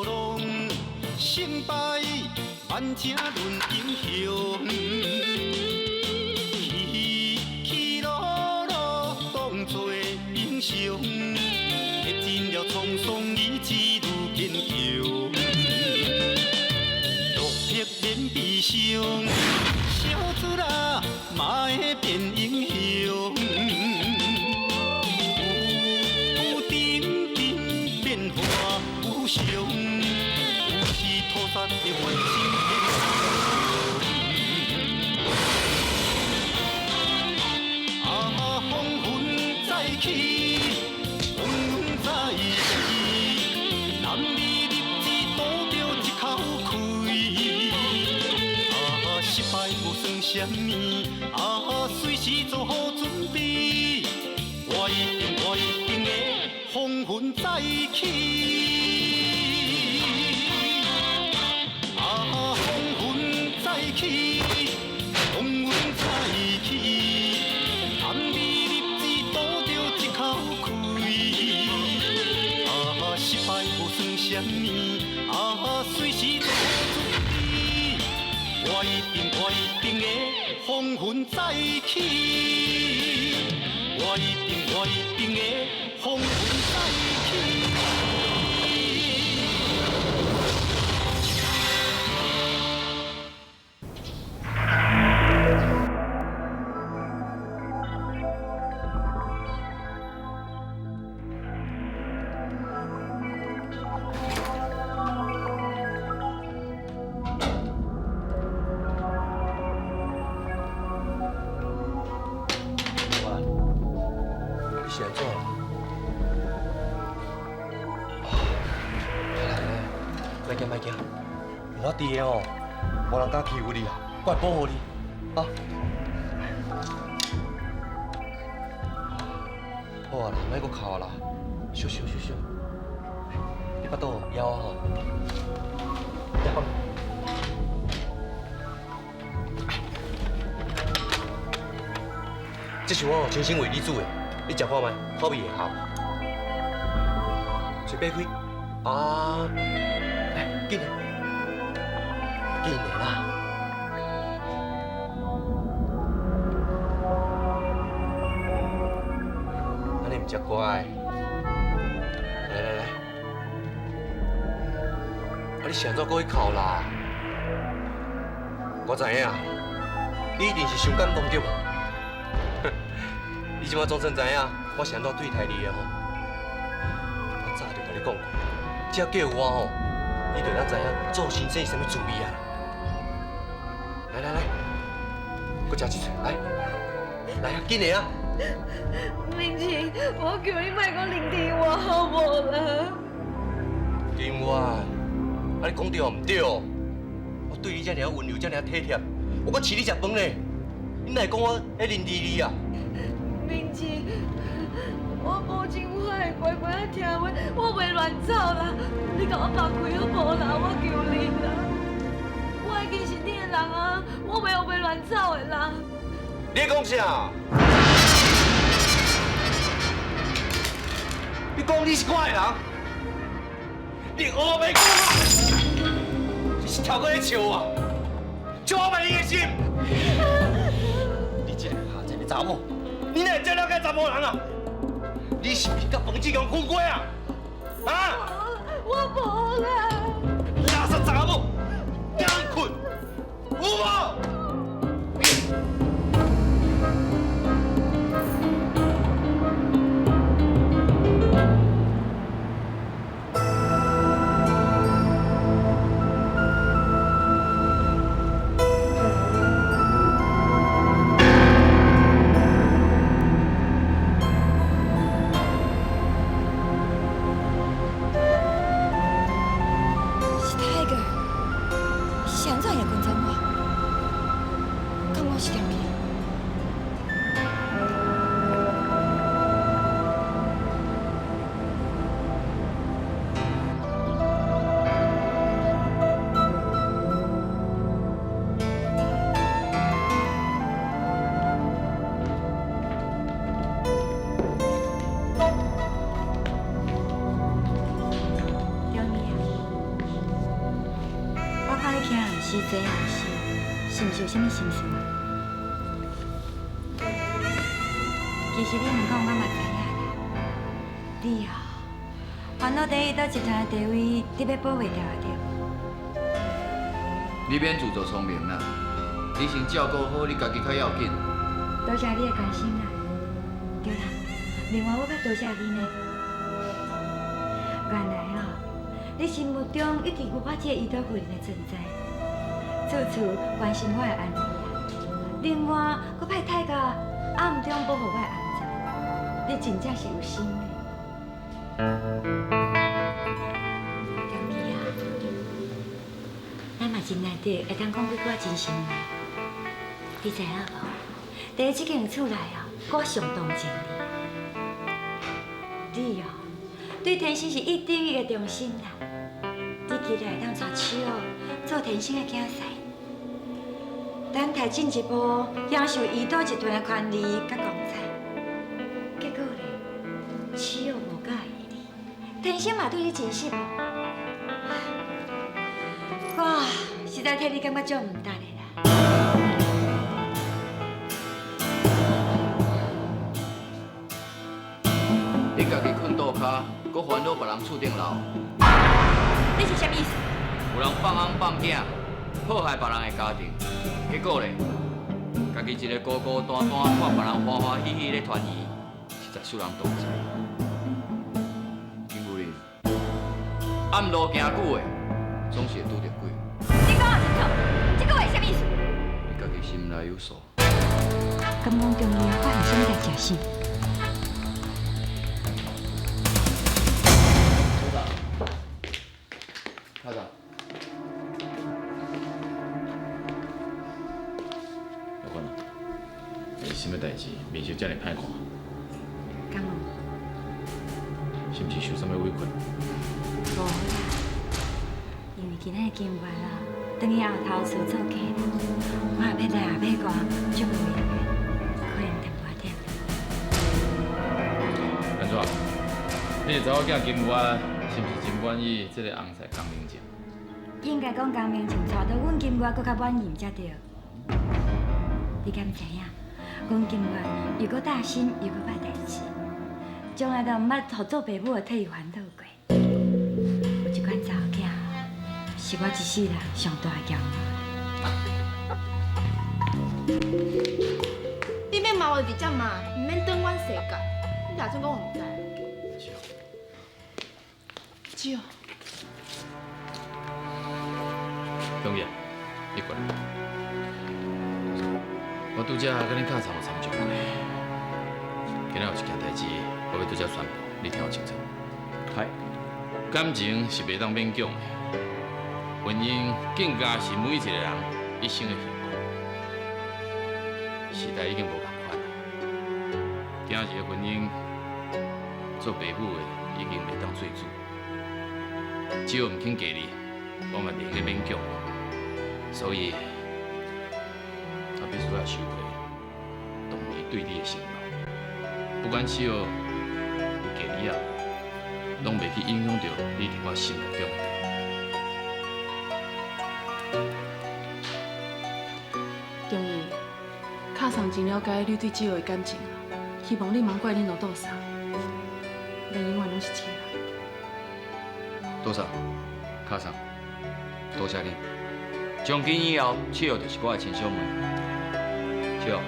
浪，成敗萬請論英雄。起起落落當作英雄，歷盡了滄桑，意志愈堅強。落魄免悲傷，小子啊嘛會變英雄。有點點變化無常，有時屠殺的原心變啊，風雲再起，風雲再起，男兒立志賭著一口氣。啊，失敗無算啥物，啊，隨時做好準備。我一定，我一定會風雲再起。啊，風雲再起，風雲再起，男兒立志賭著一口氣。啊，失敗無算啥物，啊，隨時做好準備。我一定，我一定會風雲再起。我一定，我一定會風雲再起。喂，你是按怎？來來來，莫驚莫驚，有我佇的吼，無人敢欺負你啊，我會保護你，啊。好啊啦，莫閣哭啊啦，小小小小，你腹肚枵啊吼？枵。這是我親身為你煮的，你食看覓，口味會合。喙擘開，啊，來，緊的，緊的啦。按呢毋食乖。來來來，啊你是按怎閣去哭啦？我知影，你一定是傷感動對無？你這擺總算知影我是按怎對待你的吼。我早就共你講過，只要叫我吼，你就會當知影做先生是啥物滋味啊！來來來，閣食一喙，來，來啊，緊的啊！明晴，我求你莫閣離開我好無啦？金婉，啊你講對毋對？我對你遮爾溫柔，遮爾體貼，我閣飼你食飯咧，你哪會講我咧黏膩你啊？明晴，我保證我會乖乖仔聽話，我袂亂走啦。你共我放開好無啦？我求你啦！我已經是你的人啊，我袂烏白亂走的啦。你咧講啥？你講你是我的人？你烏白講啊！你是頭殼咧笑我，笑我賣你的心。你這個下賤的查某，你哪會這了解查某人啊？你是毋是佮彭志強睏過啊？啊！我無啦。垃圾查某，踮睏，有無？司这项事，是毋是有啥物心事啊？其實你毋講，我嘛知影啦。你哦，煩惱第一到集團的地位，你欲保袂牢啊對？你免自作聰明啦，你先照顧好你家己較要緊。多謝你的關心啦。對啦，另外我閣多謝你呢。原來哦，你心目中一直有我這個伊朵夫人的存在，處處關心我的安危啊。另外，閣派太監暗中保護我的安全，你真正是有心的。中基啊，咱嘛真難得會當講幾句真心話，你知影無？佇這間厝內哦，我上同情你。你哦，對天生是一等一的忠心啦。你期待會當娶小做天生的囝婿，等待進一步享受伊朵集團的權利佮光彩。結果咧，小無佮意你，天生嘛對你真失望。我實在替你感覺足毋值的啦。你家己睏桌跤，閣煩惱別人厝頂樓。你是啥物意思？有人放翁放囝，破壞別人的家庭，結果咧，家己一个孤孤單單看別人歡歡喜喜咧團圓，實在使人同情。金夫人，暗路行久的，總是會拄著鬼。你講清楚，這句話啥物意思？你家己心內有數。敢講中醫發生啥物代誌是？卡長，老官啊，是啥物代誌？面色遮爾歹看，敢有？是毋是受啥物委屈？無啦，因為今仔日金月啊，轉去後頭厝做客啦，我也欲來也欲看，足無閒的，可能淡薄仔忝。安怎？你的查某囝金月是毋是真滿意這個翁婿江明靜？應該講江明靜娶著阮金月閣較滿意才對。你敢知影？阮金月又閣擔心，又閣捌代誌，從來都毋捌予做爸母的替伊煩惱過。有這款查某囝，是我一世人上大的驕傲。你欲罵我就直接罵，毋免轉阮世界。你若準講我毋知。少。中義啊，你過來。我拄才佮恁敲餐有參詳過，今仔有一件代誌，我欲拄才宣布，你聽予清楚。係。感情是袂當勉強的，婚姻更加是每一個人一生的幸福。時代已經無仝款啦，今日的婚姻，做爸母的已經袂當做主。只要毋肯嫁你，我嘛袂用得勉強。所以，我必須要收回當年對你的承諾。不管小有嫁你啊，攏袂去影響著你佇我心目中的地位。中義，卡桑真了解你對志豪的感情啊，希望你毋通怪恁老杜桑，咱永遠攏是一個人。杜桑，卡桑，多謝你。從今以後，七號就是我的親小妹。七號，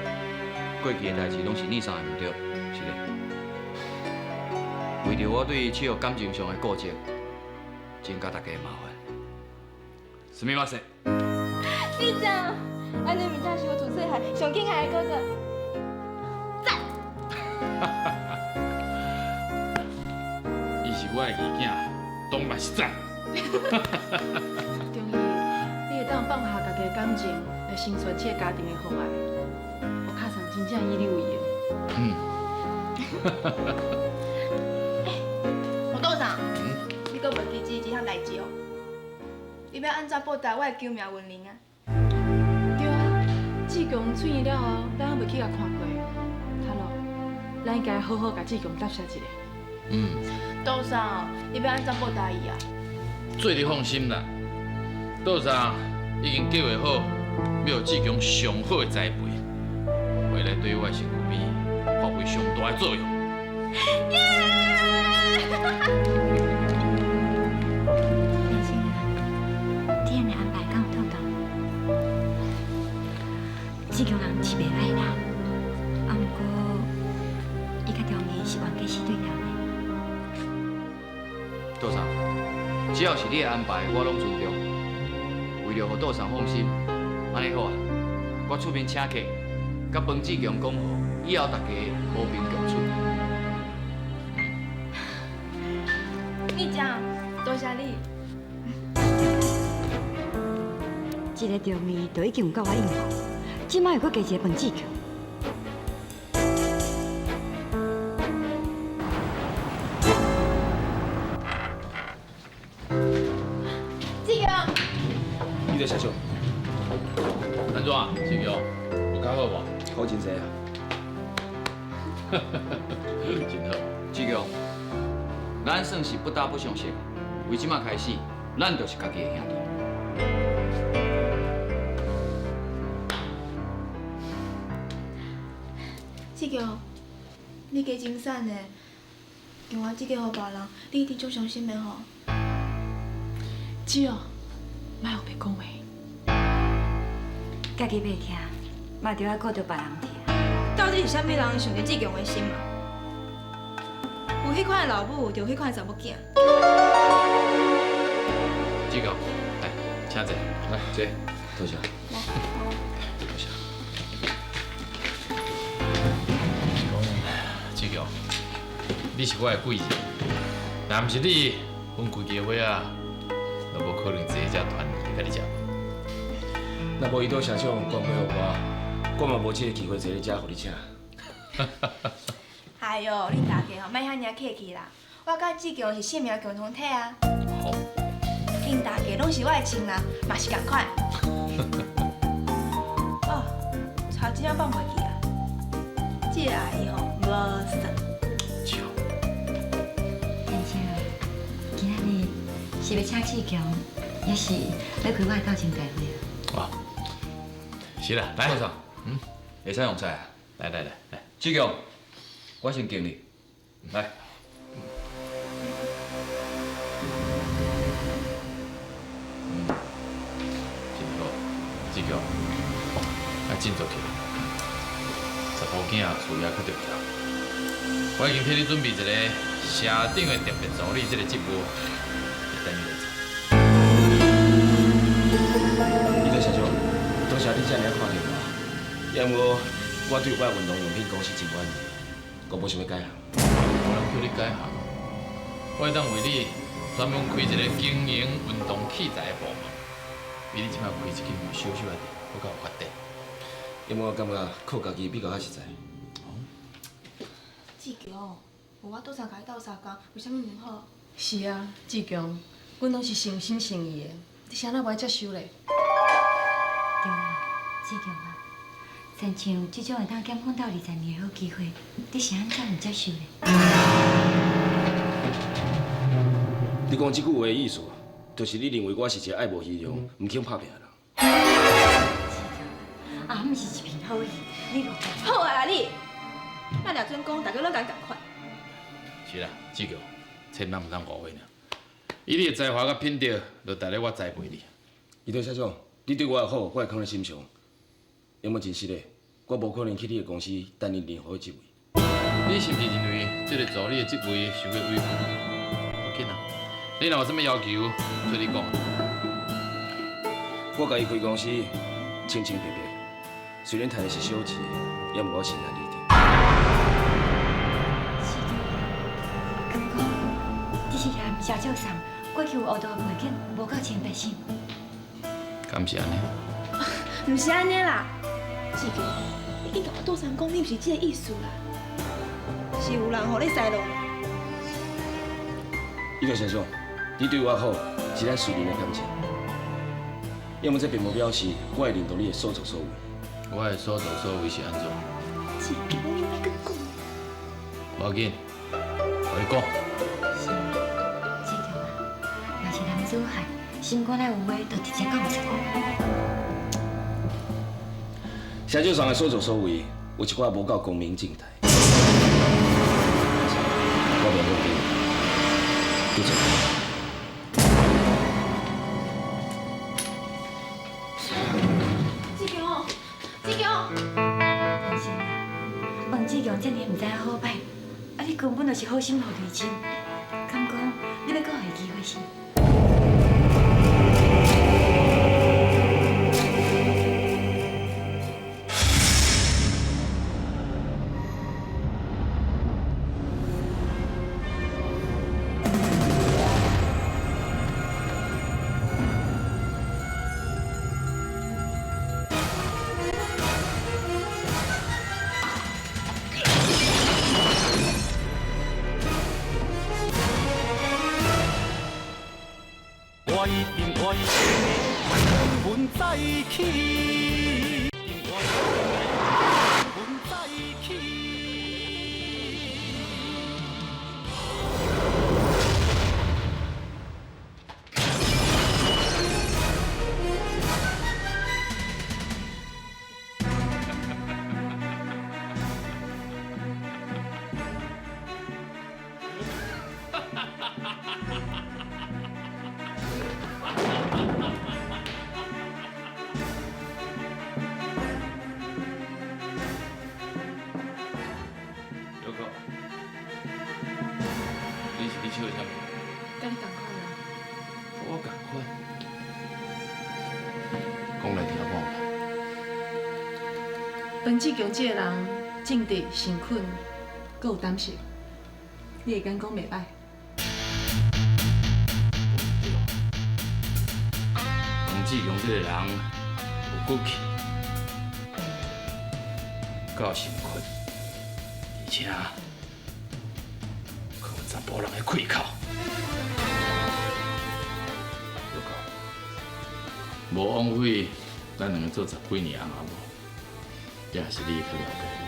過去的代誌攏是你三的毋對，是咧。為著我對七號感情上的顧忌，增加大家的麻煩。すみません。你長，按呢物件是我自細漢上敬愛的哥哥。讚。伊是我的二囝，當然是讚。中義，你會當放下家己的感情，來成全這個家庭的和愛，我卡桑真正以你為榮。嗯。我道長，你閣袂記這項代誌哦？你欲按怎報答我的救命恩人啊？對啊，志強出院了後，咱猶未去共看過。卡洛，咱應該好好共志強答謝一下。嗯。道長，你欲按怎報答伊啊？做你放心啦，道長已經計劃好，欲予志強上好的栽培，回來對我的身軀邊發揮上大的作用。先生啊，你按呢安排敢有妥當？志強人是袂歹啦，啊，毋過伊佮中義是冤家死對頭呢。杜桑，只要是你的安排，我攏尊重。為了予杜桑放心，按呢好啊，我出面請客，佮彭志強講和，以後大家和平共處。你講，多謝你。這個中義就已經有夠我應付，這擺又閣加一個彭志強。志強，伊在社長，安怎？志強，有較好無？好真濟啊！真好。志強，咱算是不打不相識，為這馬開始，咱就是家己的兄弟。志強，你加真散的，叫我這個予別人，你一定足傷心的吼。姊哦，莫胡白講話。家己袂疼，嘛著愛顧著別人疼。到底是啥物人傷著志強的心啊？有彼款的老母，就有彼款的查某囝。志強，來，請坐。來，坐，多謝。來，多謝。是講，志強，你是我的貴人，若毋是你，阮規家伙仔都無可能坐這團圓，佮你食飯。若無伊拄社長關懷予我，我嘛無這個機會坐咧遮予你請。哎喲，恁大家吼，莫遐爾客氣啦。我佮志強是性命共同體啊。好。恁大家攏是我的親人，嘛是仝款。哦，茶真正放袂記啊。這個阿姨吼無算。笑。先生，今仔日是欲請志強，抑是欲開我的鬥陣大會啊？哦，是啦，來，杜桑，會使用菜啊？來來來來，志強，我先敬你，來。真好，志強，愛振作起來。查甫囝事業較重要。我已經替你準備一個社長的特別助理這個職務，等你來做。伊在社長，多謝你這爾看重我。也毋過，我對我的運動用品公司真滿意，我無想欲改行。無人叫你改行，我會當為你專門開一個經營運動器材的部門，比你這擺開一間小小的店，閣較有發展。因為我感覺靠家己比較較實在。志強，無我倒相共伊鬥相共，有啥物毋好？是啊，志強，阮攏是誠心誠意的，你是按怎無愛接受咧？對啊，志強啊，親像這種會當減奮鬥20年的好機會，你是按怎毋接受咧？你講這句話的意思，就是你認為我是一個愛慕虛榮、毋肯拍拚的人。啊，毋是一片好意，你誤會。好啊啦你，莫掠準講，大家攏共仝款。是啦，志強，千萬毋通誤會爾。以你的才華佮品德，就值得我栽培你。伊對社長，你對我的好，我會放佇心上。因為真實的，我無可能去你的公司擔任任何的職位。你是毋是認為這個助理的職位傷過委屈？無緊啊，你若有啥物要求，做你講。我家己開公司，清清白白，雖然趁的是小錢，也毋過我心安理得。志強，敢講你是嫌社長送過去有烏道的背景，無夠清白是？敢是按呢？毋是按呢啦，志強，你緊共我倒相講，你毋是這個意思啦，是有人予你使弄。伊個社長，你對我好，是咱私人的感情。要麼這並無表示我會認同你的所作所為。我的所作所為是按怎？志強，你莫閣講。無要緊，我你講。是，志強啊，若是男子漢，心肝内有話，就直接講出來。社長上的所作所為，有一寡無夠光明正大。我免講你，你做。志強，志強，陳生啊，文志強這爾毋知好歹，啊你根本就是好心予雷深，敢講你欲閣予伊機會是？我一定我一定风云再起，我一定风云再起。小可，你是咧笑啥物？佮你仝款啊。我仝款，講來聽看覓。彭志強這个人正直、誠懇，閣有膽識，你會敢講袂歹？彭志強這个人有骨氣，夠誠懇，而且閣有查埔人的氣口。小可，無枉費咱兩个做十幾年翁仔某，也是你較了解我。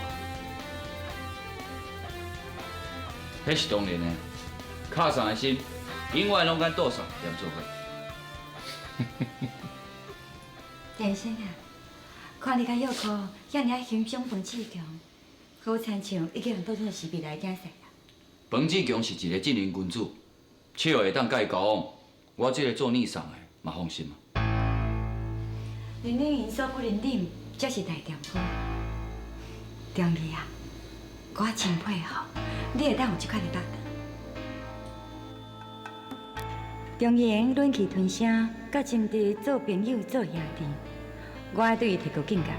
彼是當然的，敲送的心永遠攏佮倒送連做伙。陳生啊，看你佮玉科遐爾欣賞彭志強，好親像已經當做是未來囝婿啦。彭志強是一個正人君子，笑會當佮伊交往，我這個做女婿的嘛放心啊。能忍因所不能忍，才是大丈夫。忠義啊，我真佩服，你會當有這款的腹肚。忠義會用忍氣吞聲，佮金弟做朋友做兄弟，我愛對伊提高警覺。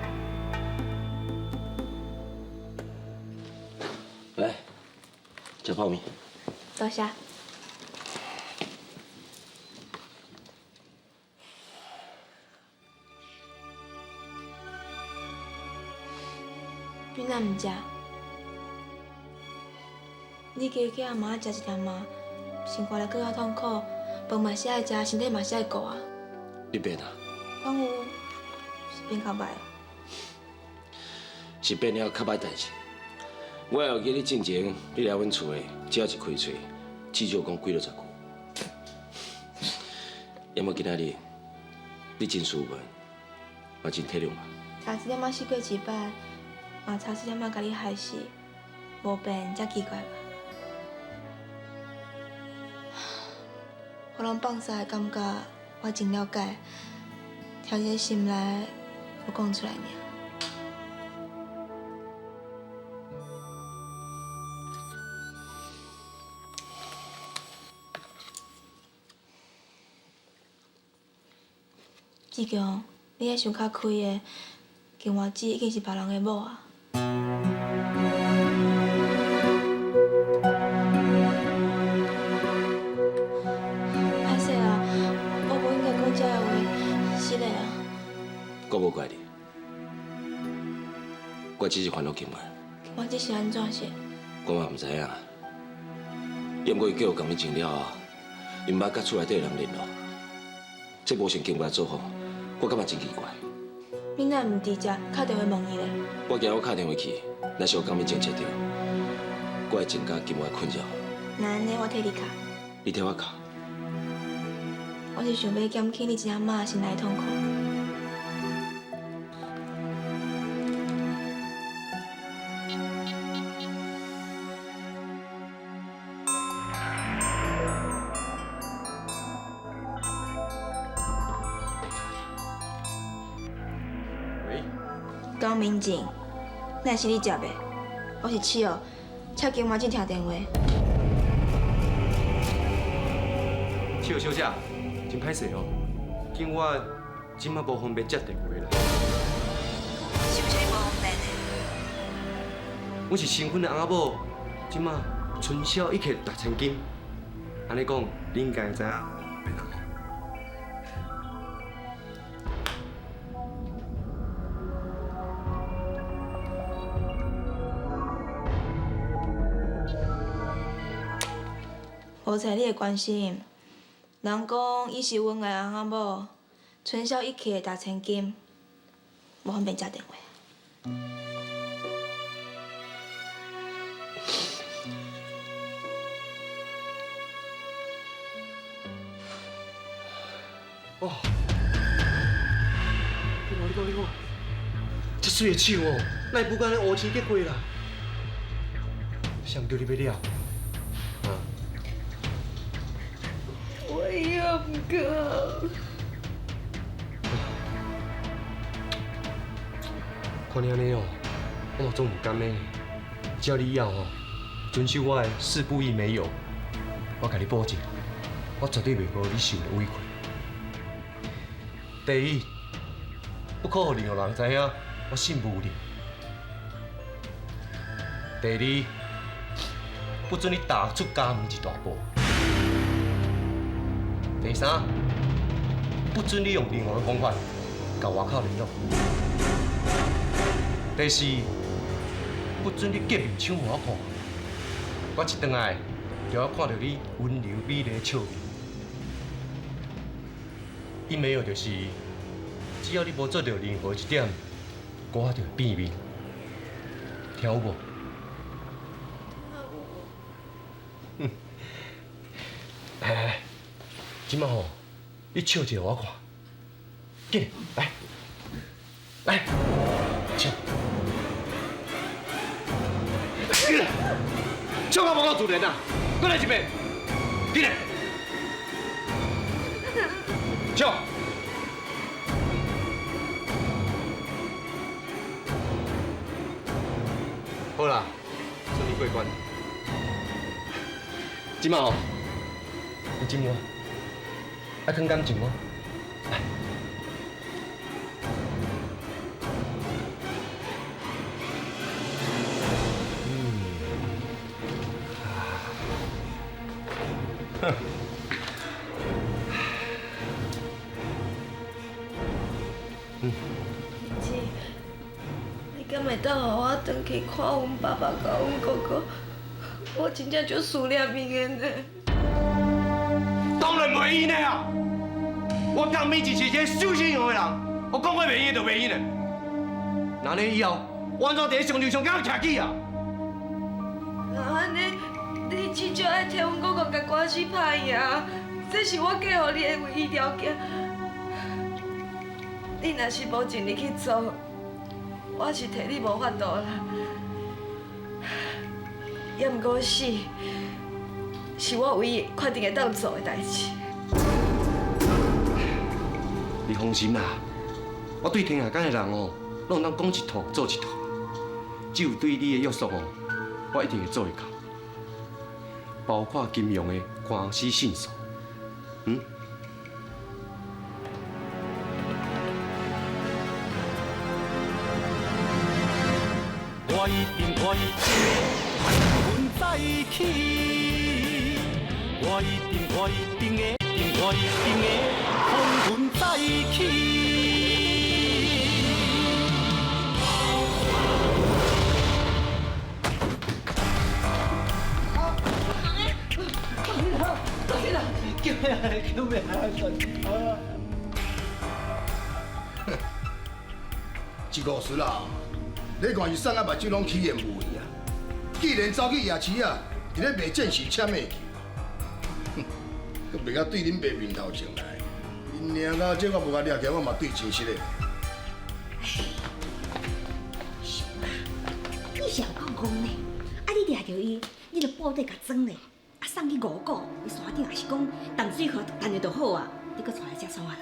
來，食泡麵。多謝。你若毋食？你加减嘛愛食一點仔，生活來閣較痛苦，飯嘛是愛食，身體嘛是愛顧啊。你變啊？敢有？是變較歹哦。是變了較歹代誌。我會記你進前，你來阮厝的，只要一開喙，至少講幾落十句。也無今仔日，你真斯文，嘛真體諒我。差一點仔死過一擺，嘛差一點仔共你害死，無變才奇怪吧？予人放屎的感覺，我真了解，聽在心內，無講出來爾。志強，你彼想較開的，金華子已經是別人的某啊。歹勢啊，我無應該講這个話，失禮啊。我無怪你，我只是煩惱金華。金華子是按怎說？我嘛毋知影，也毋過伊叫我共你情了後，伊毋捌佮厝內底人聯絡，這無像金華做法，我感覺真奇怪。你哪毋直接敲電話問伊咧？我驚我敲電話去，若是予江美靜接著，我會增加金華的困擾。那按呢，我替你敲。你替我敲。我是想欲减轻你这阿妈心内的痛苦。喂，江明静，哪是你接的？我是七儿，请金马进听电话。七儿小姐，真歹势哦，警我这马无方便接电话啦。是有啥物无方便的？我是新婚的翁仔某，这马春宵一刻值千金，按呢讲，你应该会知影。无在你的关心，人讲伊是恩爱翁仔某，春宵一刻值千金，无方便接电话。哦，你看，你看，你看，这媠的手哦，哪会不甘呢乌青结果啦？谁叫你欲掠？啊？我也毋敢。看你按呢哦，我嘛总毋甘的。只要你以后吼，遵守我的四不一没有，我共你保证，我绝对袂予你受委屈。第一，不可予任何人知影我姓吴哩。第二，不准你踏出家门一大步。第三，不准你用任何的方法佮外口联络。第四，不准你结面笑予我看。我一转来，就要看到你温柔美丽的笑面。伊没有就是，只要你无做到任何一点，我就会变面。听有无？哼，来来来，这摆吼，你笑一下我看。紧，来，来，笑。笑到无够自然啊！阁来一遍，紧来，笑。好啦，顺利过关。这摆吼，你这我，爱囥感情哦。来。姐，你敢会当予我转去看阮爸爸佮阮哥哥？我真正足思念𪜶的呢。当然袂用的啊！我江美静是一个守信用的人，我讲过袂用就袂用的。那呢以后，我按怎伫咧商场上敢徛起啊？那按呢，你至少爱替阮哥哥共官司拍赢，这是我嫁予你的唯一条件。你若是无尽力去做，我是替你无法度啦。也毋过死，是我唯一确定会当做的代志。你放心啦，我对天下间的人哦，拢会当讲一套做一套。只有对你的约束哦，我一定会做会到。包括金融的官司申诉，嗯。我一定我一定会风云再起，我一定我一定会，我一定会风云再起。救命！救命！这个事啦，你看伊送啊目睭拢起烟雾去啊！既然走去夜市啊，伫咧卖战士签的球，哼，阁袂晓对恁爸面头前来。尔啊，这我无共掠起来，我嘛对真实的。你是讲讲呢？啊，你掠著伊，你就布袋共装咧，啊送去五股，伊山顶也是讲淡水河等下就好啊，你阁带来遮创啊啦？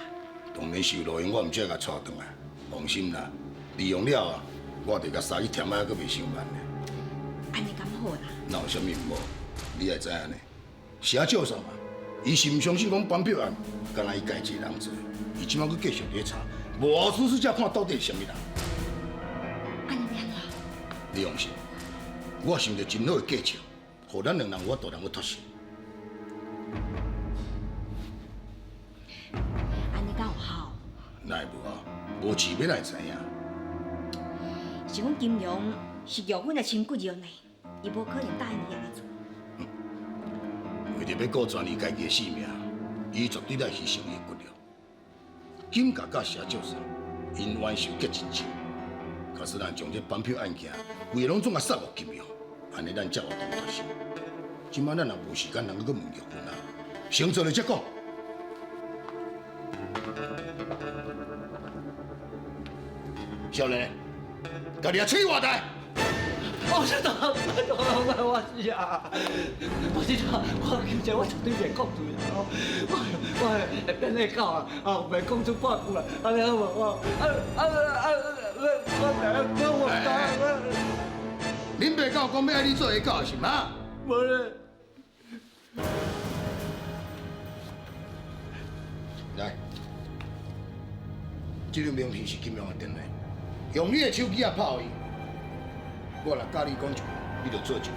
当然是有路用，我毋才共带转来。放心啦，利用了啊，我就共杀去忝啊，阁袂伤慢咧。按呢敢好啦？哪有啥物毋好？你爱知影呢？谢少送啊，伊是毋相信讲班票案，敢若伊家己一个人做，伊这摆阁继续伫咧查，无出事才看到底是啥物人。按呢欲按怎？你放心，我想著真好的计策，予咱两人有法度通去脱身。按呢敢有效？哪会无效？无试欲哪会知影？是讲金龙是玉芬的亲骨肉呢，伊无可能答应你按呢做。为著欲顾全伊家己的性命，伊绝对来牺牲伊的骨肉。金甲佮谢少送，因冤仇结真深。假使咱将这班票案件，规个拢总共送予金阳，按呢咱才有法度脱身。这摆咱也无时间通去阁问玉芬啊，先做了才讲。少年，家己啊吹偌大？我是大，我我是啊，我是大，我求者我绝对袂讲出来哦，我会变个狗啊，啊，袂讲出半句来，按呢好无？我啊啊啊，我我我我恁爸狗讲欲爱你做下狗是吗？无咧。来，这张名片是金阳的电话，用你的手机仔拍予伊。我若教你讲一句，你就做一句。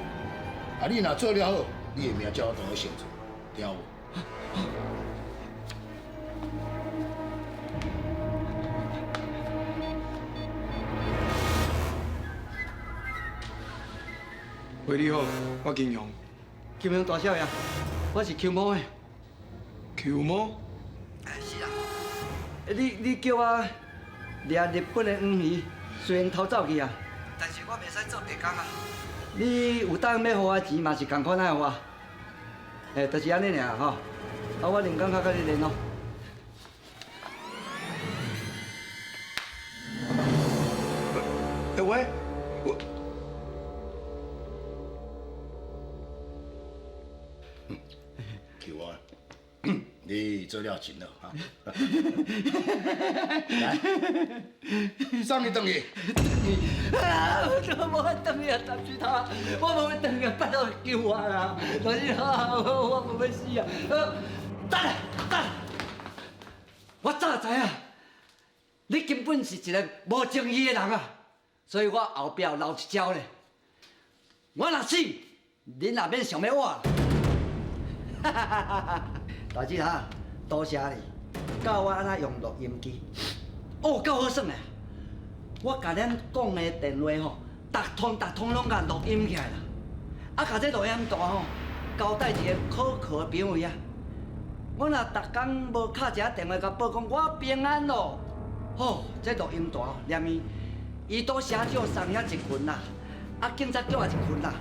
啊，你若做了好，你的名才有当去成做，听有无？喂，你好，我金阳。金阳大少爷，我是邱某的。邱某？是啊。你叫我掠日本的黄鱼，虽然偷走去啊，但是我袂使做白工啊。你有当欲予我钱嘛是仝款爱予我，嘿，就是按呢尔吼。啊，我另工较佮你联络。欸喂，我。邱啊，你做了真好哈。来，送你转去。啊！我无法转去啊，陈志涛，我无欲转去，拜托救我啦！陈志涛，我无欲死啊！等下，等下，我早知影，你根本是一个无情义的人啊！所以我后壁留一招咧。我若死，恁也免想欲我。哈哈哈哈！大志哈，多谢你，教我按怎用录音机。哦，够好耍的。我共咱讲的电话吼，逐通逐通拢共录音起来啦。啊，共这录音带吼，交代一个可靠的朋友遐。我若逐工无敲一下电话共报讲我平安咯，吼，这录音带连伊，伊拄写少送遐一群啦，啊，警察局也一群啦。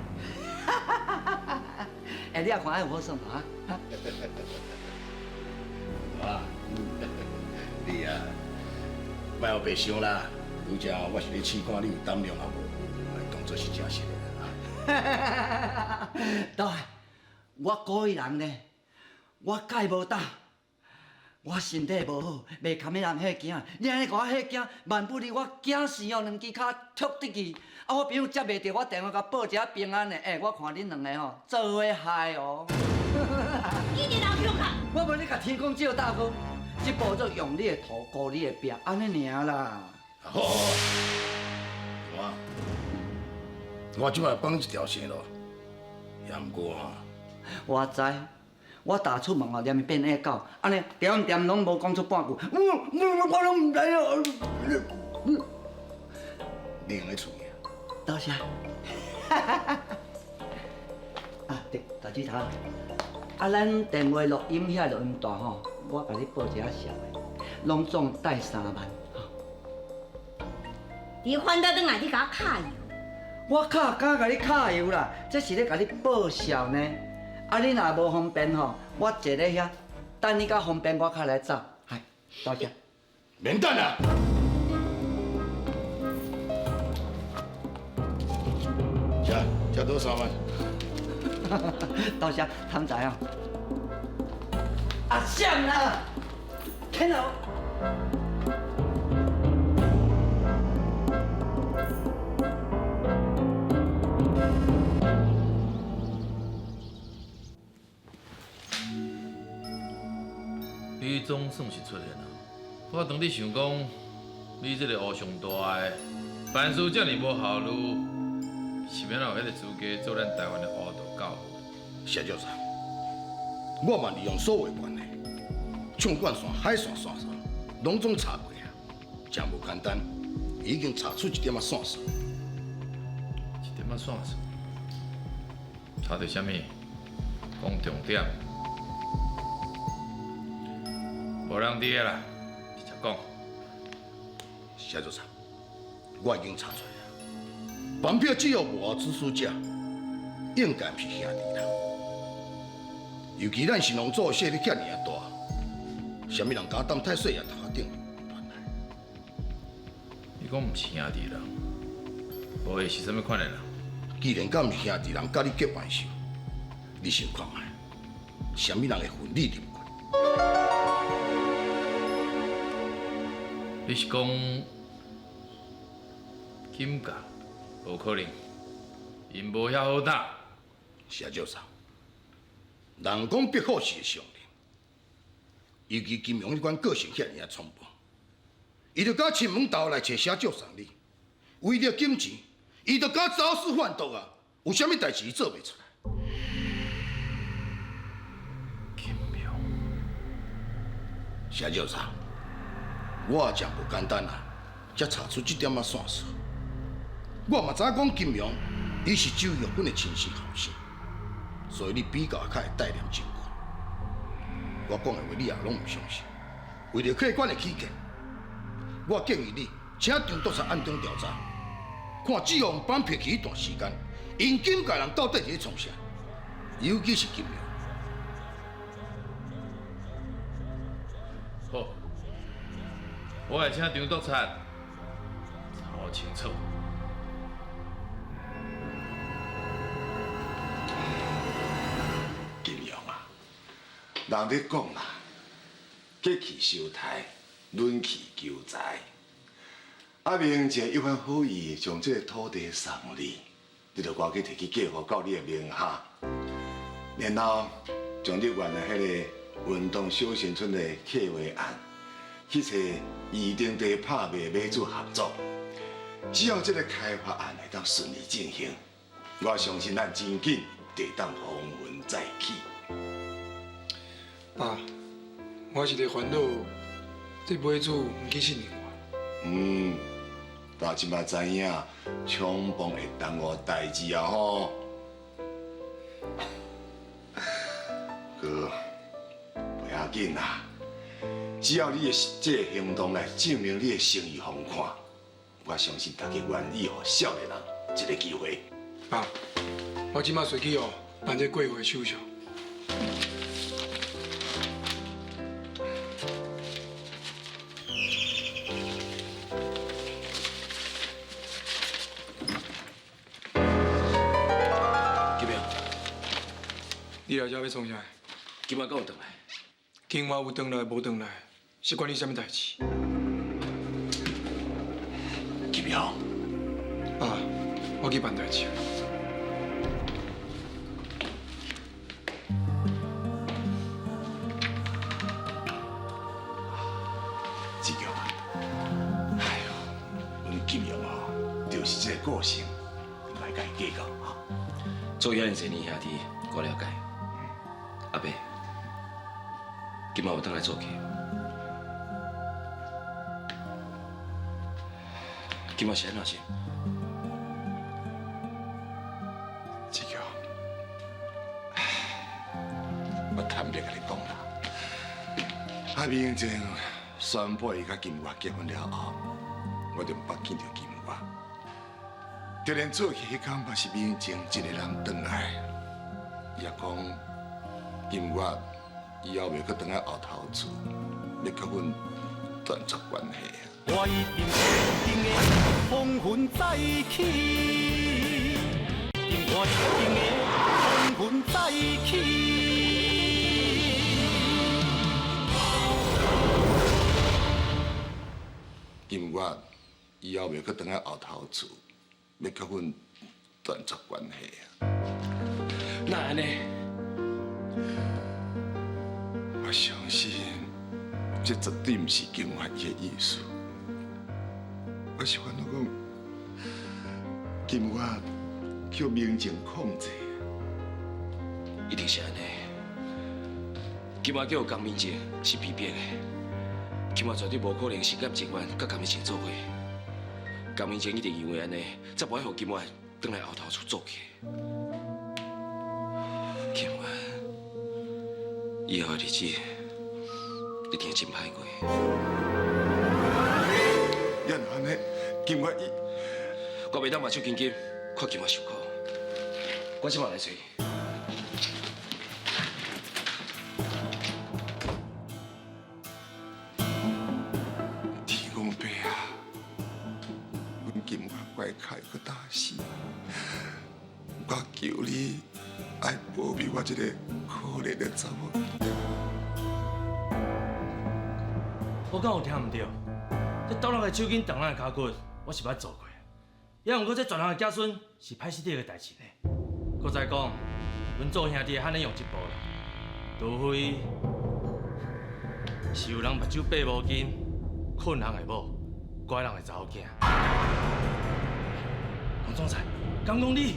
哈哈哈哈哈！欸，你也看有好耍无啊？啊，你啊，莫乌白想啦。拄才我是咧试看你有胆量抑无，当作是真实的啦。对，我故意人呢，我盖无胆，我身体无好，袂堪予人吓惊。你按呢共我吓惊，万不利我惊死哦，两支跤踢得去。啊，我朋友接袂著我电话，共报一下平安的。欸，我看恁两个吼，做伙害哦。你伫老乡啊？我无咧共天公借大哥，这步做用你的头顾你的壁，按呢尔啦。好，我我这摆放一条生路，也毋过啊，我知，我逐出门哦，连变野狗，按呢点点拢无讲出半句，我拢毋知影。你用咧厝啊？多谢。啊，对，大指头，啊，咱电话录音遐录音带吼，我共你报一下数的，拢总带3万。你翻倒转来，你共我敲油？我敲敢共你敲油啦？这是咧共你报数呢。啊，你若无方便吼，我坐咧遐，等你较方便，我较来走。嗨。多谢。免等啦！这这多三万。多谢，贪财哦。阿相啦，天后。你总算是出现了。我当你想讲，你这个乌上大的，办事这尔无效率，是欲怎有彼个资格做咱台湾的乌道教父？谢教授，我嘛利用所有关系，纵贯线、海线、线索，拢总查过啊，真无简单，已经查出一点仔线索。一点仔线索？查到啥物？讲重点。无人伫的啦，直接讲。谢教授，我已经查出来了，绑票只有幕后指使者，应该毋是兄弟啦。尤其咱神农组的势力遐尔啊大，啥物人敢踮太岁爷头壳顶乱来？你讲毋是兄弟人，无会是啥物款的人？既然敢毋是兄弟人，佮你结冤仇，你想看觅，啥物人会奋你入去？你是讲金家？无可能，𪜶无遐好胆。谢教授，人讲壁虎是会伤人，尤其金荣彼款个性遐尔啊冲暴，伊就敢亲门投来揣谢少送你，为著金钱，伊就敢走私贩毒啊！有啥物代志伊做袂出来？金荣，谢教授，我也真无简单啊，才查出这点仔线索。我嘛知影讲金荣，伊是周玉芬的亲生后生，所以你比较较会带念证据。我讲的话你也拢毋相信。为著客观的起见，我建议你请张督察暗中调查，看只用绑票去彼段时间，𪜶金家人到底伫咧创啥？尤其是金荣。好，我会请张督察查清楚。金荣啊，人咧讲啦，结气收财，忍气求财。阿明一番好意，将这个土地送你，你就赶紧提去过户到你的名下，然后将你原来彼个运动休闲村的计划案，去揣预定地拍卖买主合作。只要这个开发案会当顺利进行，我相信咱真紧就会当风云再起。爸，我是咧烦恼，这买主毋去信任我。但这摆知影，冲动会耽误代志啊吼。哥，不要紧啦，只要你的这个行动来证明你的诚意，予人看，我相信大家愿意予少年人一个机会。爸，我这摆随去哦，办这过户的手续。金荣，你来遮欲创啥？今晚敢有转来？今晚有转来无转来，是关你啥物代志？金荣，爸，我去办代志。志强啊，哎呦，阮金荣哦，就是这个个性，你莫共伊计较哈。做遐尔济年兄弟，我了解。阿伯，今晚有转来做客。今晚是按怎想？志强，我坦白共你讲啦，阿明前宣布伊佮金月结婚了后，我就毋捌见著金月。就连做戏彼工嘛是明前一个人转来，伊也讲金月以后袂阁转来后头厝，欲佮阮斷絕關係啊！我一定一定會風雲再起，我一定會風雲再起。金月以後袂閣轉來後頭厝，欲佮阮斷絕關係啊！哪按呢？我相信這絕對毋是金月伊的意思。我是煩惱講，金月叫明靜控制，一定是按呢。金月叫江明靜是被逼的，金月絕對無可能心甘情願佮江明靜做伙。江明靜一定因為按呢，才無愛予金月轉來後頭厝做客。金月以後的日子一定會真歹過。也若按呢，金月伊，我袂當目手緊緊看金月受苦，我這馬來揣伊。天公伯啊，阮金月怪開閣大死，我求你愛保庇我這個可憐的查某囝。我敢有聽毋對？這刀人的手筋動人的跤骨，我是捌做過。也毋過這全人的子孫是歹死的個代誌呢。閣再講，阮做兄弟的罕能用這步啦，除非是有人目睭擘無金，困人的某，拐人的查某囝。王總裁，敢講你？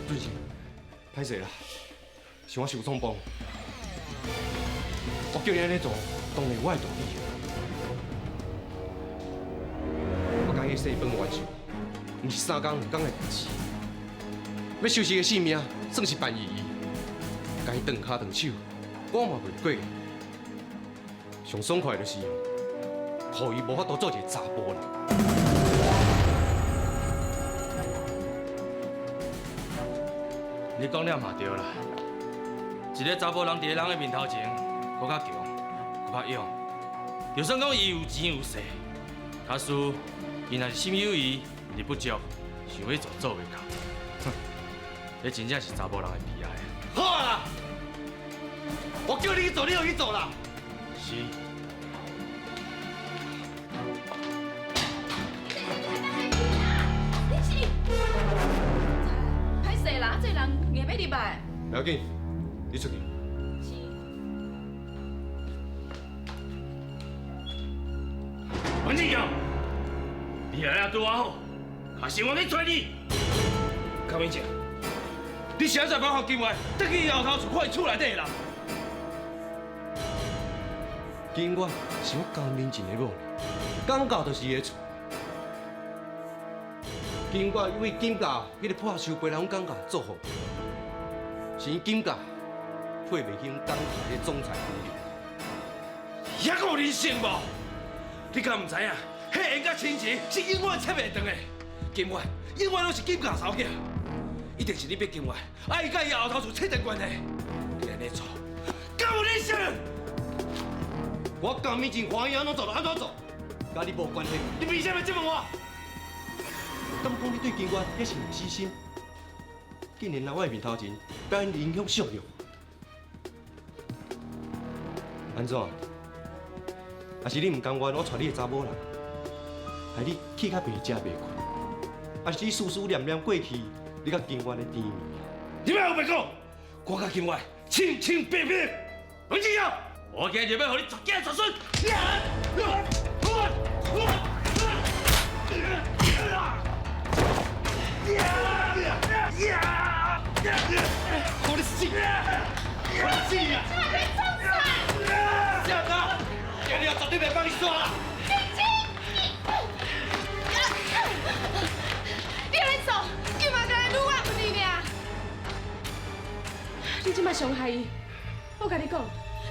俊賢，歹勢啦，是我受創暴。我叫你按呢做，當然有我的道理。我共伊生分冤仇，毋是三工兩工的代誌。欲收拾伊的性命，算是办意义。共伊斷跤斷手，我嘛袂過。上爽快就是，予伊無法度做一个查埔人。你講了嘛對啦，一个查埔人佇咧人的面頭前，閣較強，閣較勇。就算講伊有錢有勢，假使伊若是心有餘而力不足，想欲做做袂到，哼，這真正是查埔人的悲哀啊！好啊，我叫你去做，你就去做啦。是。你是歹勢啦，這人硬欲入來。不要緊，你出去。是。王志強，你來啊對我好，假使我去揣你。江明靜，你是按怎講予金月轉去後頭厝看伊厝內底的人？金月是我江明靜的某，感覺就是伊的厝。金月因為金家彼个破樹皮來阮江家做好，是𪜶金家配袂起阮江家的總裁夫人。遐閣有人性無？你敢毋知影？彼緣佮親情是永遠切袂斷的。金月永遠攏是金家查某囝，一定是你逼金月，愛伊佮伊後頭厝切斷關係。你按呢做，敢有人性？我江明靜歡喜按怎做就按怎做，佮你無關係。你憑啥物質問我？敢講你對金月彼是毋死心？竟然來我的面頭前表演英雄惜勇，按怎？抑是你毋甘願我娶你的查某人，害你氣甲袂食袂睏，抑是你思思念念過去你佮金月的甜蜜？你莫胡白講，我佮金月清清白白。王志耀，我今日欲予你絕子絕孫。我的死！我的死啊！这哪？今日绝对袂放你煞啦！你按呢做，金月共伊女我问你尔。你这摆伤害伊，我共你讲，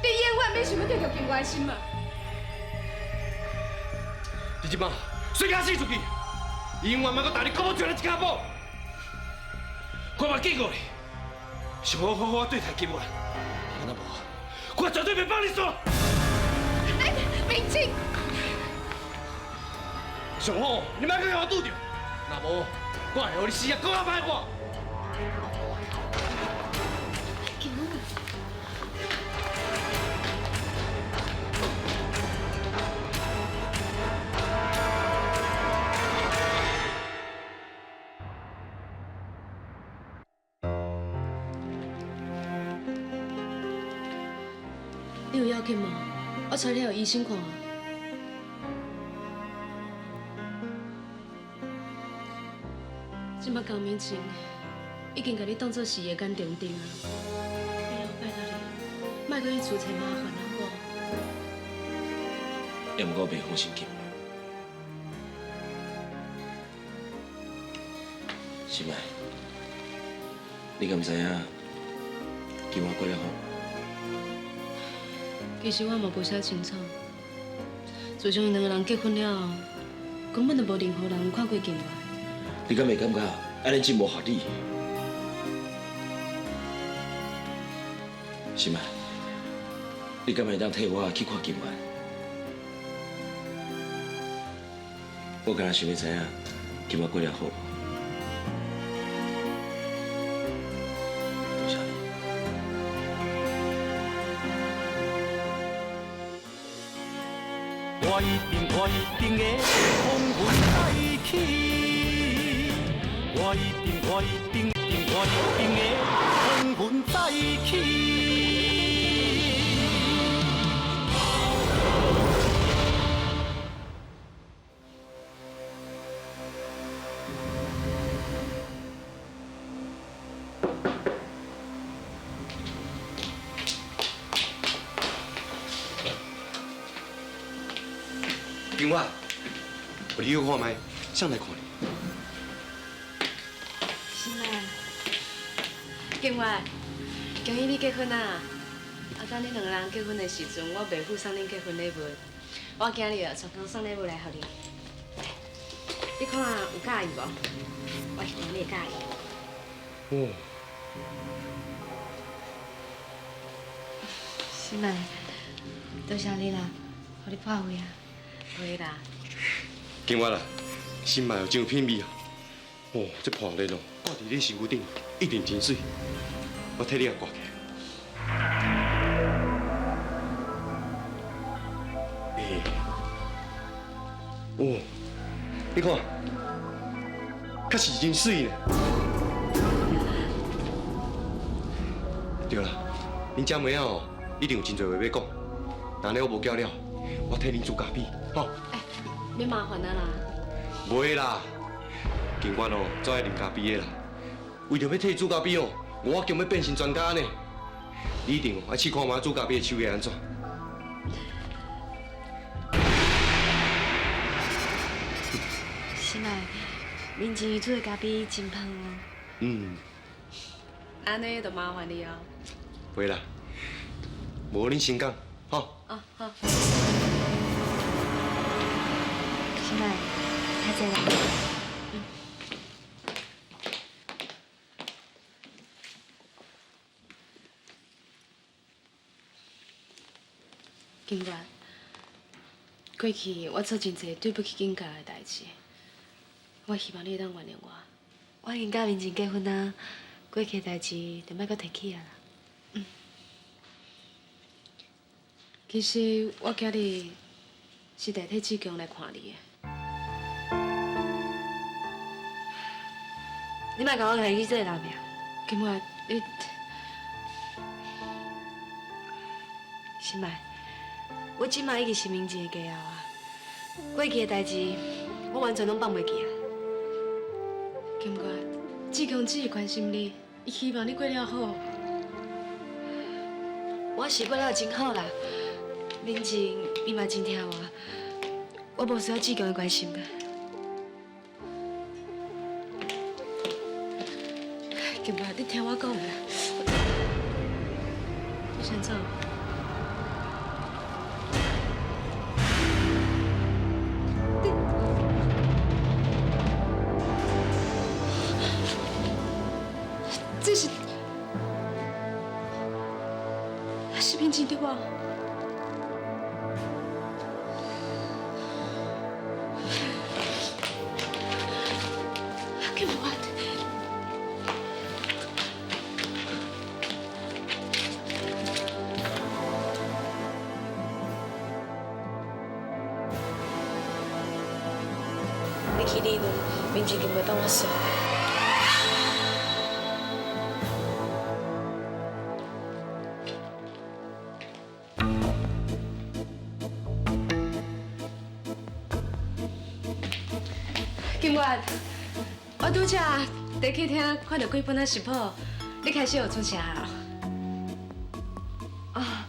你永遠免想欲得著金月的心啊！你這擺随甲死出去，伊永遠莫閣踏你國母石的一跤步。我嘛警告你，上好好好對待金月，若無，我绝对袂放你煞。明清，上好，你莫阁共我拄著，若无，我会予你死啊，阁较歹看。你有要紧无？我带你去医生看。这摆江明晴已经共你当作是伊的眼中钉啊！以后拜托你，莫阁去自找麻烦好无？也毋过我袂放心金。心爱，你敢知影金我过了好？其实我嘛无啥清楚。自从𪜶两个人结婚了后，根本就无任何人有看过金月。你敢袂感觉按呢真无合理？心爱，你敢会当替我去看金月？我敢若想欲知影金月过了好无？多谢你。我一定我一定会风云再起，我一定我一定定我一定会风云再起。金月，予你去看觅，谁来看你？心爱，金月，恭喜你结婚啊！啊，等恁两个人结婚的时阵，我袂赴送恁结婚礼物。我今日啊，专工送礼物来予你。你看有佮意无？我希望你会佮意。哦，心爱，多谢你啦，予你破费啊。袂啦。金月啊，心爱哦真有品味啊！哦，这破链哦，挂伫你身躯顶，一定真媠。我替你共挂起来。欸，哦，你看，确实真媠呢。对啦，恁姐妹仔哦，一定有真济话欲讲。若按呢我无叫了，我替恁煮咖啡，吼。免麻烦啊啦。袂啦，警官哦，最爱啉咖啡的啦。为著欲替伊煮咖啡哦，我强欲变成专家呢。你一定哦爱试看觅煮咖啡的手艺按怎。心爱，明晴伊煮的咖啡真芳哦。嗯。按呢就麻烦你哦。袂啦，无恁先讲，吼。哦，好。心爱，较济啦。金月，过去我做真济对不起金家的代志，我希望你会当原谅我。我已经佮明晴结婚啊，过去的代志就莫阁提起啊啦。嗯。其实我今日是代替志强来看你的。你莫共我提起这个人名。金月，你心爱，我这摆已经是明晴的家后啊，过去的代志我完全拢放袂记啊。金月，志强只是关心你，伊希望你过了好。我是过了真好啦，明晴伊嘛真疼我，我无需要志强的关心啦。金月，你听我讲啦，你先走。你，这是，是明静对无？金月。你去理论，明静就袂当我煞。金月，我拄才伫客厅看到几本仔食谱，你开始学煮啥啊？啊，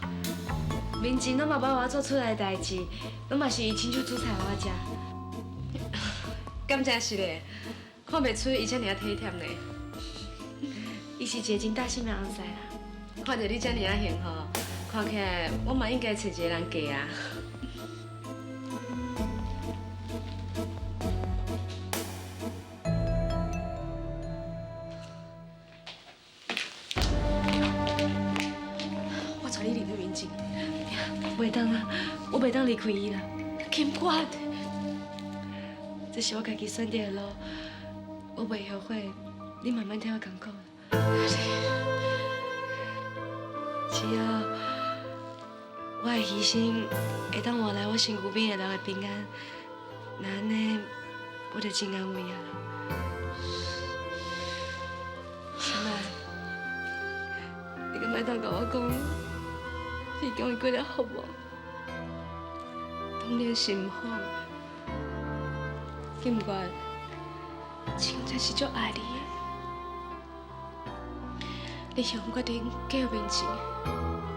明静拢嘛无我做出来的代志，拢嘛是伊亲手煮菜予我食。敢真是咧，看袂出伊遮尔仔体贴呢。伊是一个真大心的翁婿啦。看著你遮尔仔幸福，看起来我嘛应该揣一个人嫁啊。我带你离开明静。袂当啦，我袂当离开伊啦。金月。这是我家己选择的路，我袂后悔。你慢慢替我艰苦。只要我的牺牲会当换来我身躯边的人的平安，那按呢，我就真安慰啊。心爱，你敢会当共我讲，是讲伊过得好无？当然是毋好。金月，真正是足爱你的。你向决定嫁予明静，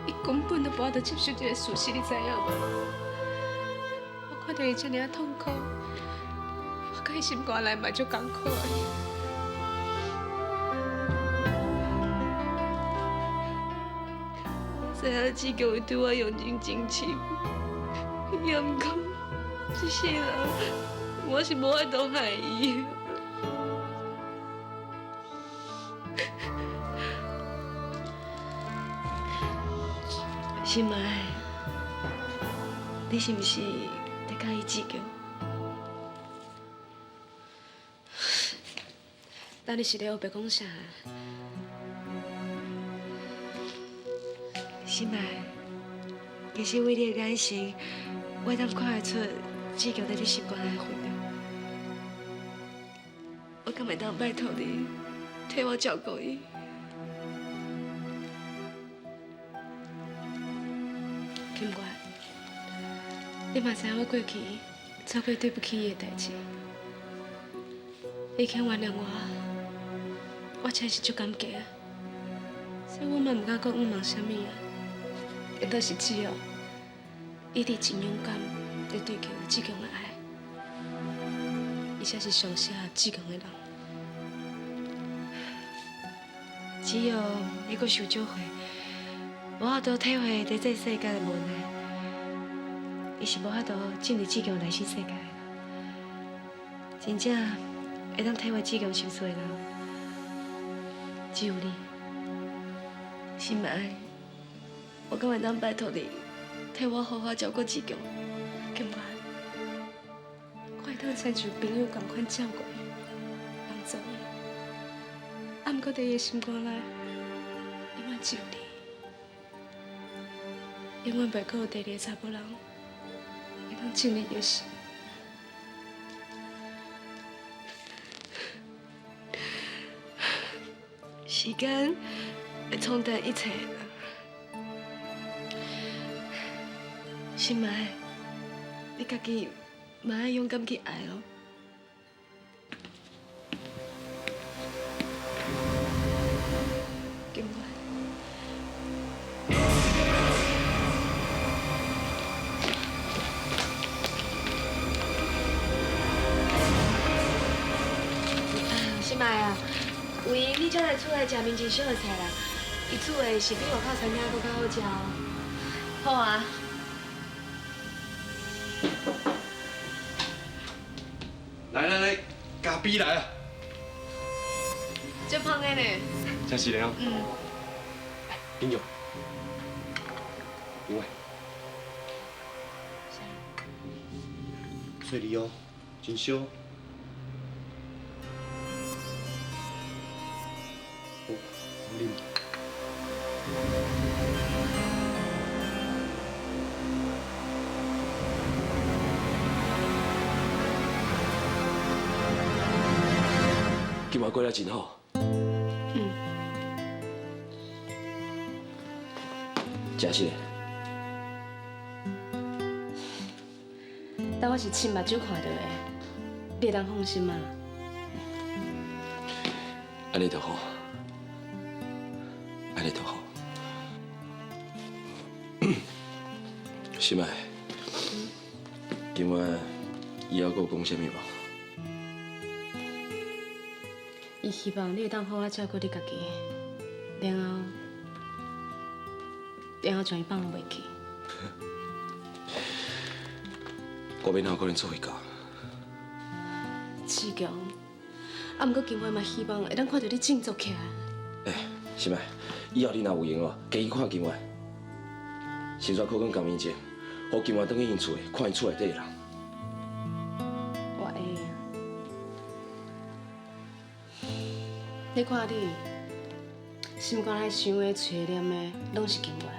伊根本都无法度接受这个事实，你知影无？我看著伊遮尔仔痛苦，我佮伊心肝内嘛足艰苦的。知影志强会对我用尽真情，也毋过这世人。我是无法度害伊。心爱，你是毋是在佮意志强？咱你是咧乌白讲啥？心爱，其实为你的眼神，我会当看得出。志强在你心肝内的分量，我敢会当拜托你，替我照顾伊？金月，你嘛知影我过去做过对不起伊的代志，伊肯原谅我，我真是足感激的，所以我嘛毋敢阁冤枉啥物啊。但倒是只要伊伫真勇敢。伫追求志强的爱，伊才是上适合志强的人。只要你阁受少岁，无法度体会伫这世间的无奈，伊是无法度进入志强内心世界的。真正会当体会志强心事的人，只有你。心爱，我敢会当拜托你，替我好好照顾志强。金月，我会当亲像朋友仝款照顾伊，帮助伊。啊，毋过伫伊的心肝内，永远只有你，永远袂阁有第二个查某人会当进入伊的心。时间会冲淡一切。心爱，你家己嘛爱勇敢去爱哦。金月。心爱啊，有闲你才来厝内食明静烧的菜啦，伊煮的是比外口餐厅阁较好食哦。好啊。来来来，咖啡来啊！足芳的呢。真是的哦。嗯。金玉，有诶。细腻哦，真烧。好，啉。今晚过得真好。嗯。真实的。但我是亲目睭看到的，你会当放心吗？按呢就好，按呢就好。心爱，今晚伊还阁有讲啥物无？伊希望你会当好好照顾你家己，然后将伊放袂去。我欲哪有可能做会到？志强，啊，毋过金花嘛希望会当看到你振作起来。欸，心爱，以后你若有闲哦，加去看金花，先煞靠阮江明正，予金花转去𪜶厝看𪜶厝内底的人。我会。你看你，心肝内想的、揣念的，拢是金花。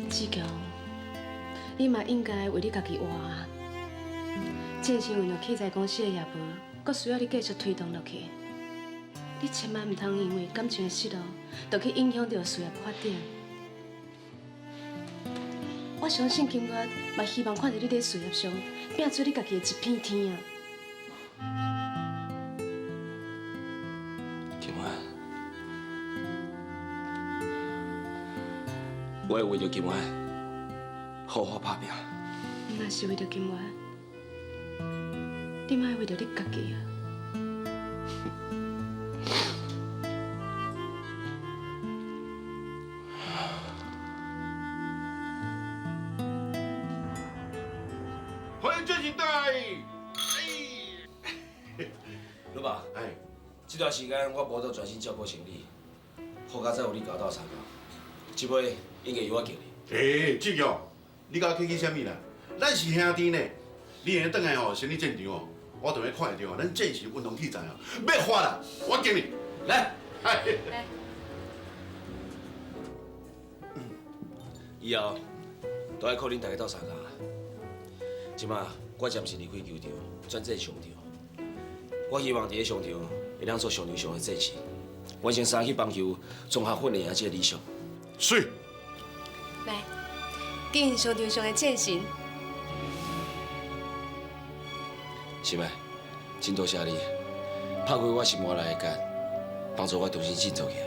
志强，你嘛应该为你家己活啊！正是为了器材公司的业务，阁需要你继续推动落去。你千万毋通因为感情的失落，就去影响到事业发展。我相信金月嘛希望看到你伫事业上拼出你家己的一片天啊！金月，我会为著金月好好打拼。若是为著金月，你莫为著你家己啊！欢迎这一代。老爸，哎，这段时间我无得专心照顾生理，好佳哉有你共我斗相共，这摆应该由我敬你。欸，志强，你佮我客气啥物啦？咱是兄弟呢，你下转来吼，生理战场哦，我就欲看会著，咱战士运动器材哦，欲发啦，我敬你。来，来。以后都爱靠恁大家斗相共啦。这马我暂时离开球场，转战商场。我希望伫咧商场会当做商场上的战士，完成三去棒球综合训练的这个理想。媠。来，敬商场上的战神。心爱，真多谢你，拍开我心肝内的结，帮助我重新振作起来。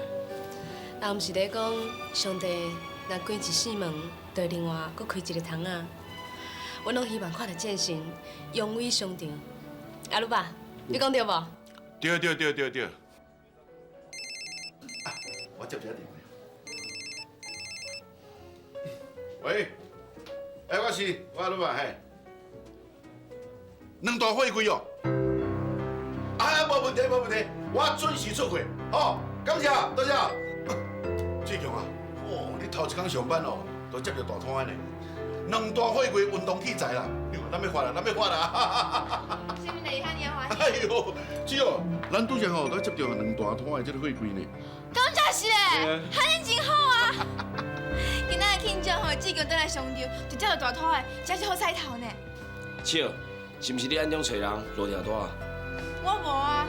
人毋是咧讲，上帝若关一扇门，就会另外阁开一个窗仔。阮拢希望看到战神扬威商场。阿鲁爸，你讲对无？对对对对对。啊，我接一下电话。喂，欸，我是我阿鲁爸嘿。两大货柜哦。啊，无问题无问题，我准时出货。好，感谢，多谢。志强啊，哦，你头一工上班哦，就接著大摊呢。两大货柜运动器材啦，你看咱欲发啦，咱欲发啦！啥物代志遐尔欢喜？哎呦，姊哦，咱拄才吼都接著两大摊的这个货柜呢。敢真是嘞，安呢真好啊！今仔日庆祝吼，志强转来商场，就接著大摊的，真是好彩头呢。笑，是毋是你暗中揣人落订单？我无啊。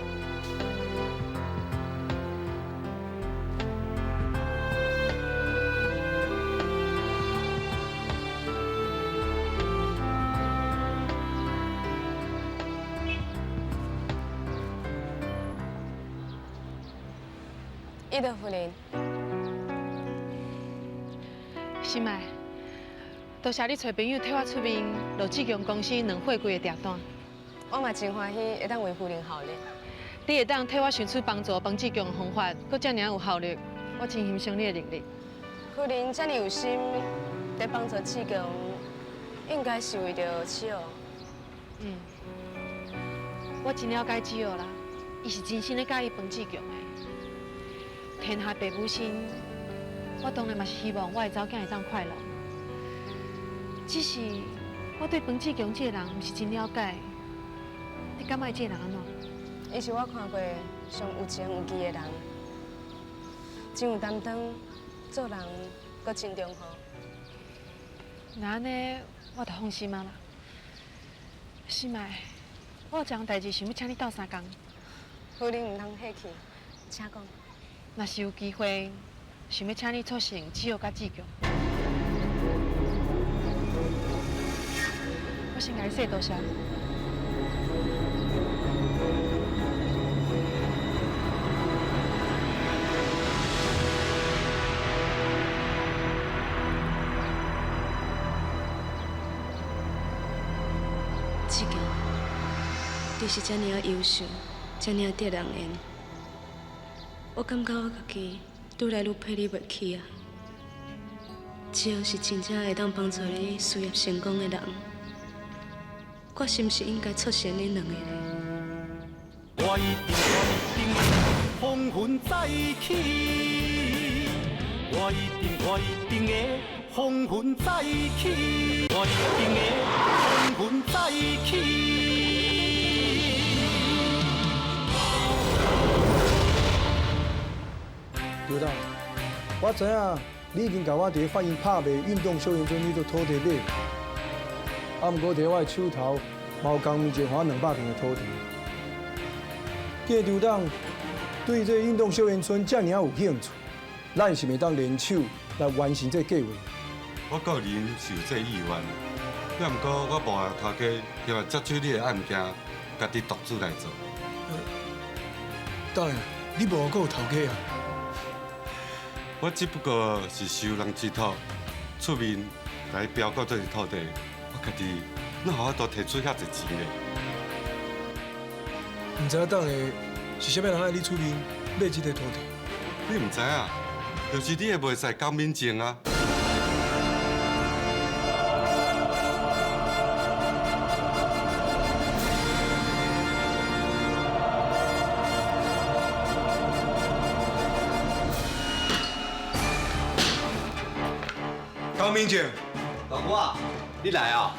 伊德夫人，心爱，多谢你揣朋友替我出面，落志强公司两货柜的订单。我嘛真欢喜会当为夫人效力。你会当替我想出帮助彭志强的方法，阁遮尔有效率，我真欣赏你的能力。夫人遮尔有心，伫帮助志强，应该是为著子豪。嗯，我真了解子豪啦，伊是真心咧佮意彭志强的。天下父母心，我當然嘛是希望我的查某囝會當快樂。只是我對彭志強這個人毋是真了解，你感覺這個人按怎？伊是我看過上有情有義的人，真有擔當，做人閣真忠厚。那按呢，我就放心啊啦。新麥，我有一項代誌想欲請你鬥相共。夫人毋通客氣，請講。若是有機會，想欲請你促成志耀佮志強。我先共你說多謝。志強，你是遮爾仔優秀，遮爾仔得人緣，我感覺我家己愈來愈配你袂起啊！只要是真正會當幫助你事業成功的人，我是毋是應該促成恁兩个呢？我一定我一定會風雲再起，我一定我一定會風雲再起，我一定會風雲再起。刘董，我知影你已經共我佇法院拍賣運動休閒村彼座土地買，啊，毋過佇我的手頭嘛有江明靜還200坪的土地。既然劉董對這個運動休閒村遮爾仔有興趣，咱是袂當聯手來完成這個計劃。我個人是有這個意願，也毋過我幕後頭家希望接手你的案件，家己獨自來做。當然，你無閣有頭家啊？我只不過是受人之託，出面來標購這個土地，我家己哪有法度提出遐濟錢咧？毋知影等下是啥物人愛你出面買這個土地？你毋知影，就是你的袂使江敏靜啊！江明靜，老姑啊，你來啊！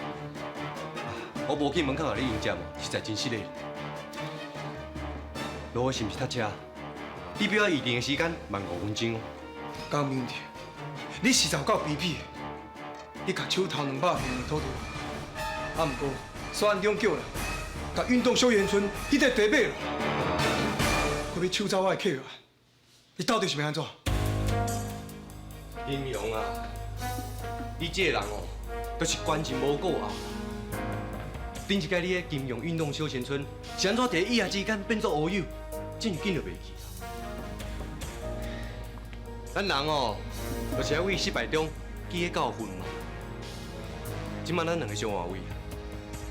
我無去門口共你迎接，實在真失禮。路是毋是塞車？你比我預定的時間慢5分鐘哦。江明靜，你實在有夠卑鄙的！你共手頭200坪的土地，啊，毋過煞暗中叫人，共運動休閒村彼塊地買落，閣欲搶走我的客源，你到底是欲按怎？金陽啊！你這個人哦，就是關心無顧後。頂一擺你的金融運動休閒村是按怎佇一夜之間變做烏有，真是見都袂記。咱人哦，就是愛為失敗中記起教訓嘛。這擺咱兩个相換位，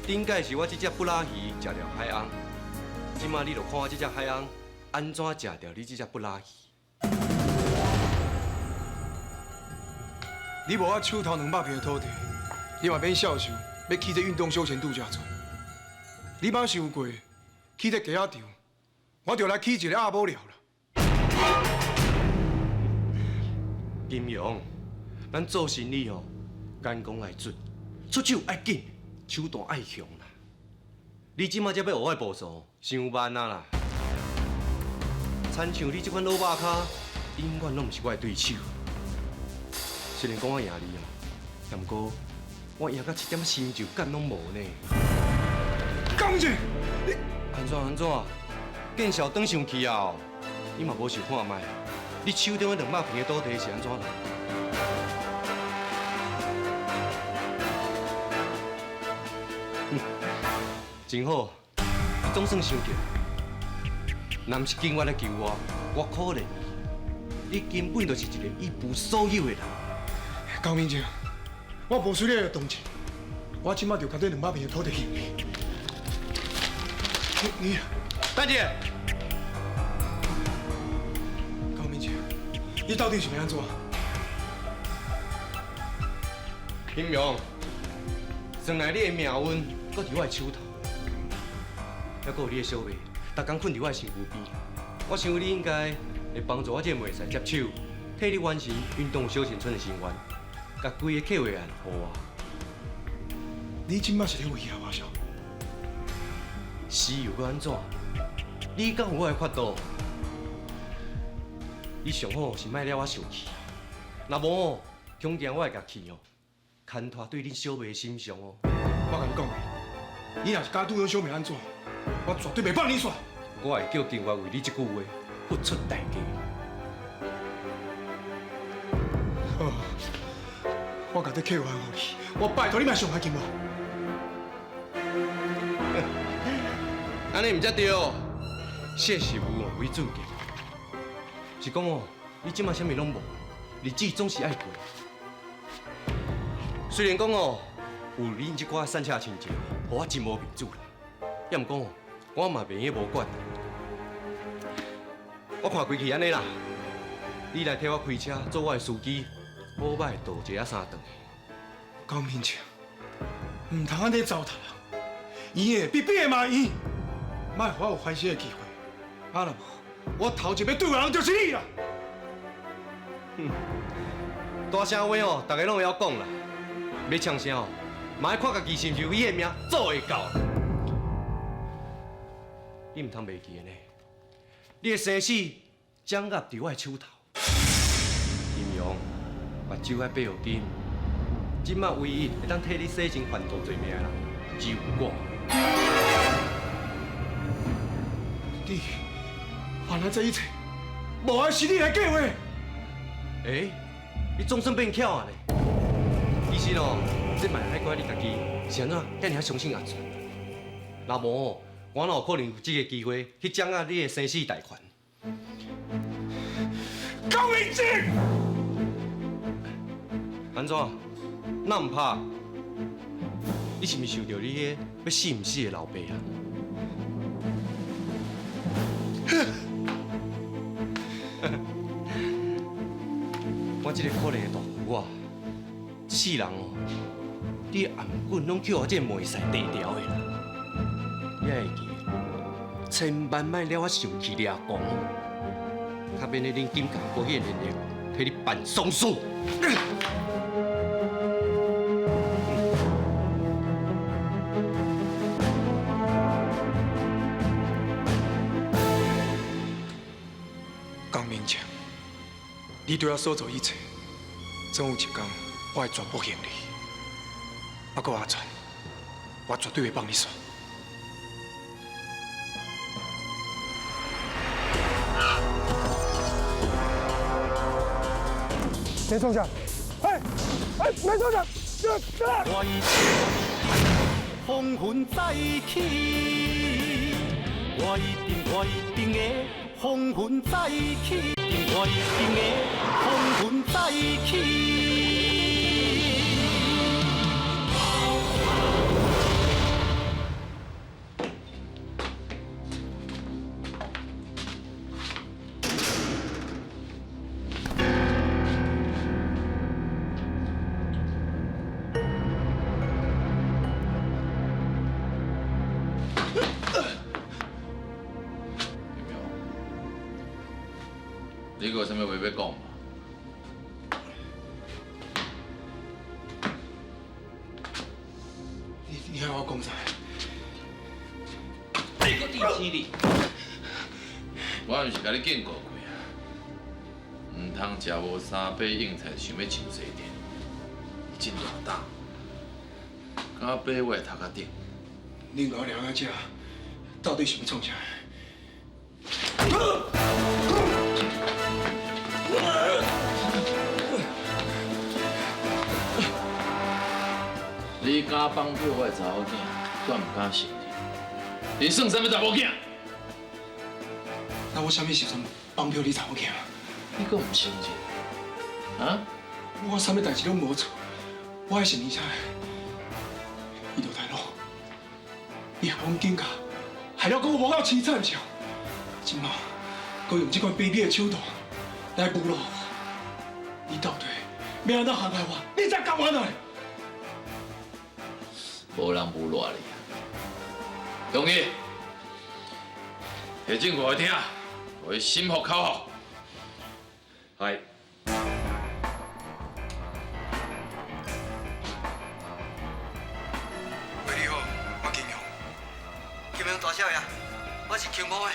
頂擺是我這隻布拉魚食掉海翁，這擺你就看我這隻海翁按怎食掉你這隻布拉魚。你無我手頭200坪的土地，你嘛免痟愁欲起這運動休閒度假村。你捌想過起這雞仔場，我就來起一個鴨母寮啦。金陽，咱做生意吼，眼光愛準，出手愛緊，手段愛強啦。你這擺才欲學我的步數，傷慢啊啦！親像你這款老肉跤，永遠攏毋是我的對手。雖然講我贏你哦，但毋過我贏甲一點成就感攏無呢。江姐，你按怎按怎？見笑轉生氣啊！你嘛無想看覓？你手中的200坪的土地是按怎來？真好，你總算想著。若毋是金月來求我，我可憐你，你根本就是一個一無所有的人。江明靜，我無需你的同情，我這擺就共這200坪的土地還你。你，等者，江明靜，你到底是欲按怎？金陽，算來你的命運閣佇我的手頭，猶閣有你的小妹，逐工睏佇我的身軀邊，我想你應該會幫助我這个袂使接手，替你完成运动小青春的心愿，共规个计划案予我。你这马是咧威胁我是？是又阁按怎？你敢有我的法度？你上好是莫惹我生气，若无哦，恐惊我会共气哦，牵拖对恁小妹的心伤哦。我共你讲，你若是敢对阮小妹按怎，我绝对袂放你煞。我会叫警员为你这句话付出代价。好，我共这客户予你，我拜托你莫伤害金我。按呢毋才对，识时务为俊杰。是讲哦，你这马啥物拢无，日子总是爱过。虽然讲哦，有恁这寡散赤亲情，予我真无面子啦。也毋过哦，我嘛袂用无管。我看规气按呢啦，你来替我开车做我的司机，好歹倒一下三顿。江明清，毋通按呢糟蹋人，伊的比比的嘛伊，莫予我有反省的机会。啊若无，我头一个对的人就是你啦。哼，大声话哦，大家拢会晓讲啦。欲呛声哦，嘛爱看家己是毋是有彼个命做会到。你毋通袂记的呢，你的生死掌握伫我的手头。金阳，目睭爱闭予紧，这马唯一会当替你洗清犯盗罪名的人，只有我。你，原来这一切，无爱是你来计划。欸，你总算变巧啊呢。其实哦，这嘛爱怪你家己，是按怎遐尔相信阿全？若无哦，我哪有可能有这个机会去掌握你的生死大权？江明静，按怎？那毋拍？你是毋是想著你彼个欲死毋死的老爸啊？我这个可怜的大舅啊，这世人哦，你的頷頸攏叫我这个卖屎地条的啦。你还会记得，千万莫惹我生气掠狂，较免得恁金家保险人员替你办丧事。江明清，你对我所做一切，总有一天我会全部还你。不过阿全，我绝对会放你煞。没创啥？哎哎，没创啥？我一风云再起，我一定我一定会风云再起，我一定会风云再起。你阁有啥物话欲讲无？你爱我讲啥？你阁支持你？我毋是共你警告过啊，毋通食无三八硬菜，想欲上西天，真大胆，敢爬我的头壳顶？恁共我掠到这，到底想欲创啥？你敢放票我的查某囝，煞毋敢承认。你算啥物查某囝？那我啥物时阵绑票你查某囝？你阁毋承认？啊？我啥物代志拢无做，我爱承认啥？伊就大佬，你害阮警察，害了阁无够凄惨是？这马，阁用这款卑鄙的手段来侮辱我，你到底欲按怎陷害我？你才甘愿来？无人侮辱你啊！同意，提证给我听，予伊心服口服。系。是邱某的。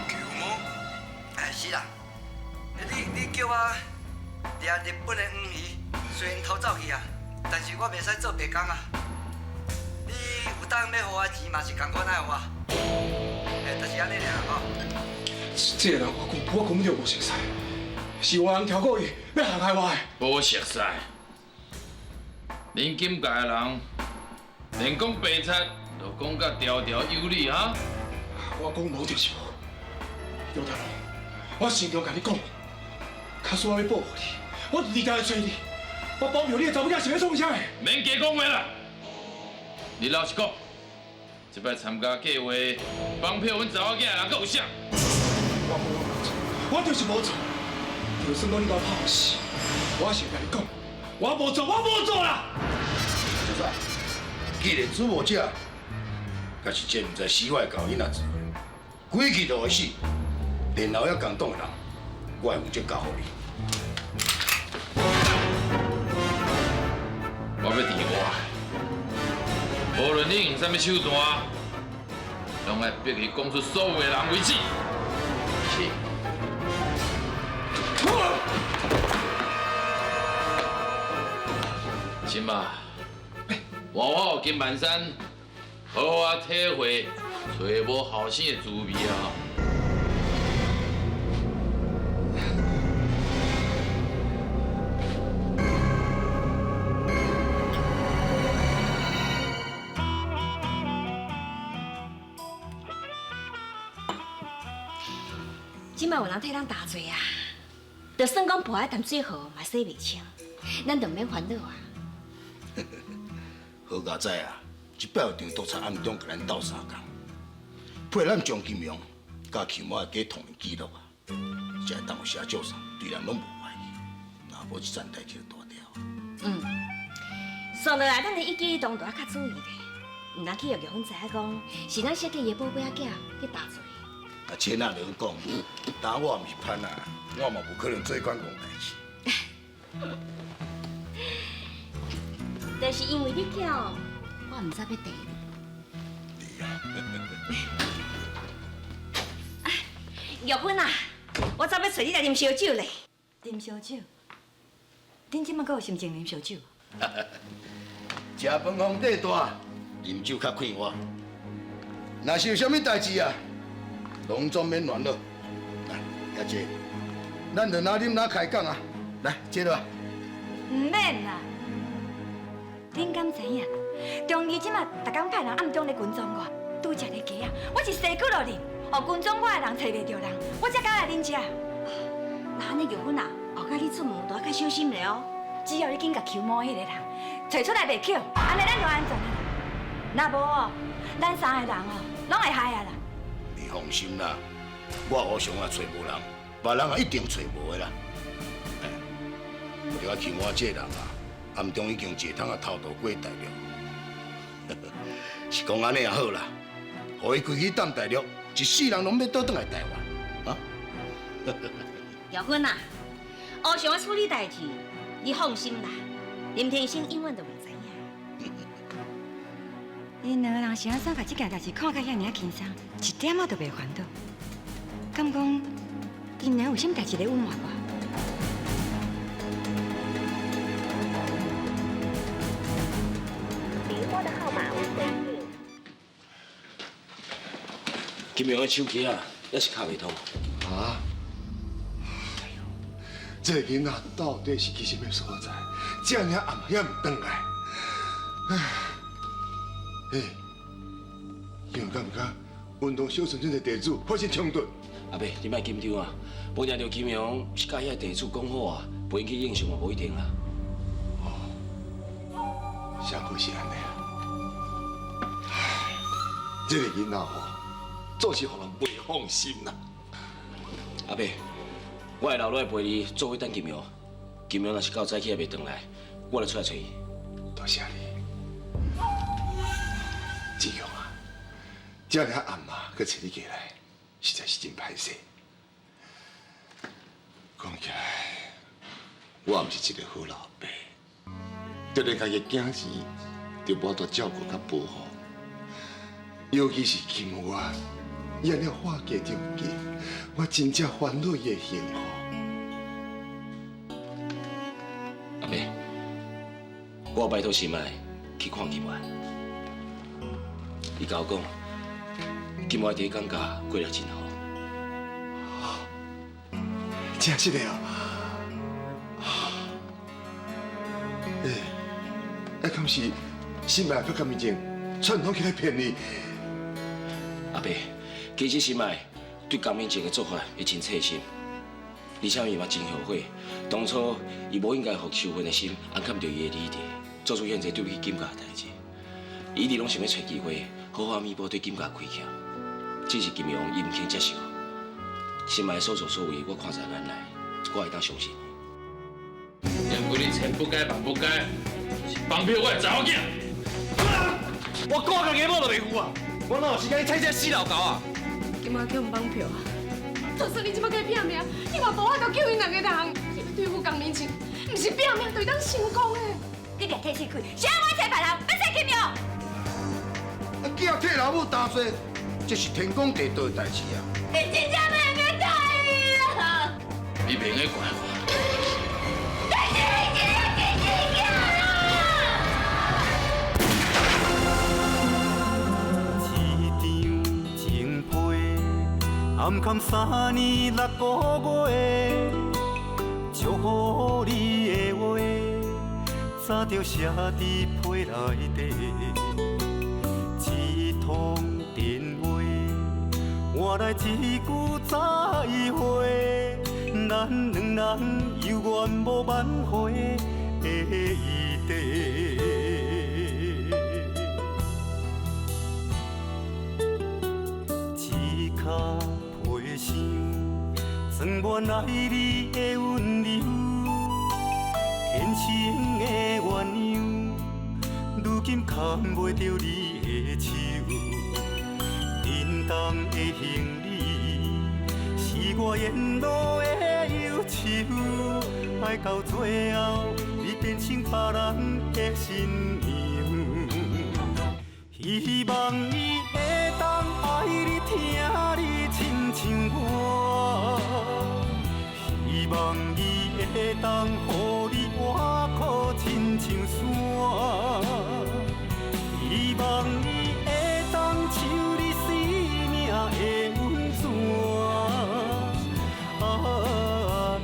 邱某？哎，是啦。你叫我掠日本的黄鱼，虽然偷走去啊，但是我袂使做白工啊。你有当欲予我钱嘛是仝款爱予我。哎，就是按呢尔吼。这个人我根本就无熟似，是外人挑过伊，欲陷害我的。无熟似，恁金界的人，连讲白贼都讲甲条条有理哈？我讲无就是无，刘大龙，我慎重共你讲，假使我欲保护你，我就直接来揣你。我保票你的查某囝是欲创啥？免加讲话啦！你老实讲，这摆参加计划绑票阮查某囝的人，阁有啥？我无做，我就是无做。就算讲你共我拍死，我也是共你讲，我无做，我无做啦！小帅，既然主谋者，抑是这毋知死活的狗囡仔做的，规气就会死，然后遐共党的人，我会负责交予你。我欲治我，无论你用啥物手段，拢爱逼伊讲出所有的人为止。是。这马，我有金万山好好体会揣无后生的滋味啊！这摆有人替咱担罪啊，就算讲跋喺淡水河嘛洗袂清，咱就毋免烦恼啊。好佳哉啊！这摆有张督察暗中共咱斗相共，配咱张金荣佮邱某的假通联记录啊，才会当有写照上对咱拢无怀疑。若无这层代志就大条。嗯，煞落来，咱的一举一动都要较注意咧，毋通去予玉芬知影讲是咱设计伊的宝贝仔囝去担罪。啊，钱仔就讲，当我毋是潘啊，我嘛无可能做这款戆代志。就是因为你巧，我毋知欲提你。你啊！玉芬啊，我走欲揣你来啉烧酒咧。啉烧酒？恁这摆阁有心情啉烧酒？食饭皇帝大，啉酒较快活。若是有啥物代志啊，拢总免烦恼。来，阿姐，咱就哪啉哪开讲啊。来，坐落来。毋免啦。恁敢知影？中义这马逐工派人暗中咧跟踪我，拄才咧街仔，我一踅过落去，哦，跟踪我的人揣袂著人，我才敢来恁遮。那按呢玉芬啊，后盖你出门都要较小心咧哦。只要你紧共邱某彼个人揣出来袂巧，按呢咱就安全啊。若无哦，咱三个人哦，拢会害啊啦。你放心啦，我乌常也揣无人，别人也一定揣无的啦。哎，我著邱某这个人啊。暗中已经坐通啊偷渡过大陆，是讲按呢也好啦，予伊规气踮大陆，一世人拢欲倒转来台湾，啊？玉芬啊，乌常的处理代志，你放心啦，林天生永远都袂知影。𪜶两个人是按怎共这件代志看甲遐尔仔轻松，一点仔都袂烦恼？敢讲𪜶两有啥物代志咧隐瞒我？金荣的手机啊，犹是敲袂通。啊？哎呦，这个囡仔到底是去啥物所在？遮尔暗犹毋转来？唉，欸，你有感觉运动小村村的地主发生冲突？阿伯，你莫紧张啊！无听著金荣是佮遐地主讲好啊，陪𪜶去应酬嘛，无一定啦。哦，啥可是按呢啊？唉，这个囡仔吼，做事予人袂放心啦。阿伯，我会留落来陪你，做伙等金荣。金荣若是到早起犹袂转来，我就出来揣伊。多谢你，志强啊，遮尔暗啊，阁揣你过来，实在是真歹势。讲起来，我毋是一个好老爸，就连家己囝儿都无法度照顾佮保护，尤其是金月，伊按呢化解著记，我真正烦恼伊的幸福。阿伯，我拜托心爱去看金爱，伊共我讲，金爱伫感觉过得真好。真实的哦。欸，啊，敢是心爱佮甘明静串通起来骗你？阿伯，其实心爱对江明静的做法，伊真细心，而且伊嘛真后悔，当初伊无应该予秋芬的心安坎著伊的理智，做出现在对不起金家的代志。伊一直拢想欲揣机会，好好弥补对金家亏欠。只是金阳伊毋肯接受。心爱所作所为，我看在眼内，我会当相信。因为你千不该万不该，是绑票我的查某囝。我顾家己某都袂赴啊！我哪有时间去睬这死老狗啊？金妈叫阮绑票啊！就算你这摆计拼命，你嘛无法度救𪜶两个人。你欲对付江明静，毋是拼命就会当成功的。你掠替死鬼，谁爱找别人？欲找金阳？啊，囝替老母担罪，这是天公地道的代志啊！你真正袂用得杀伊啊！你袂用怪我。你是你是你暗藏三年六个月，祝福你的话，早就写伫批内底。一通电话，换来一句再会，咱两人犹原无挽回的余地。一跤皮箱，装满爱你的温柔，天生的鸳鸯，如今牵袂著你的手。沉重的行李，是我沿路的忧愁。爱到最后，你变成别人的新娘。希望伊会当爱你、疼你，亲像我。希望伊会当予你倚靠，亲像山。希望伊会当像你生命的温泉。啊，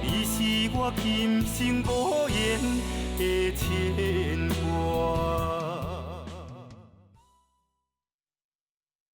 你是我今生无缘的情。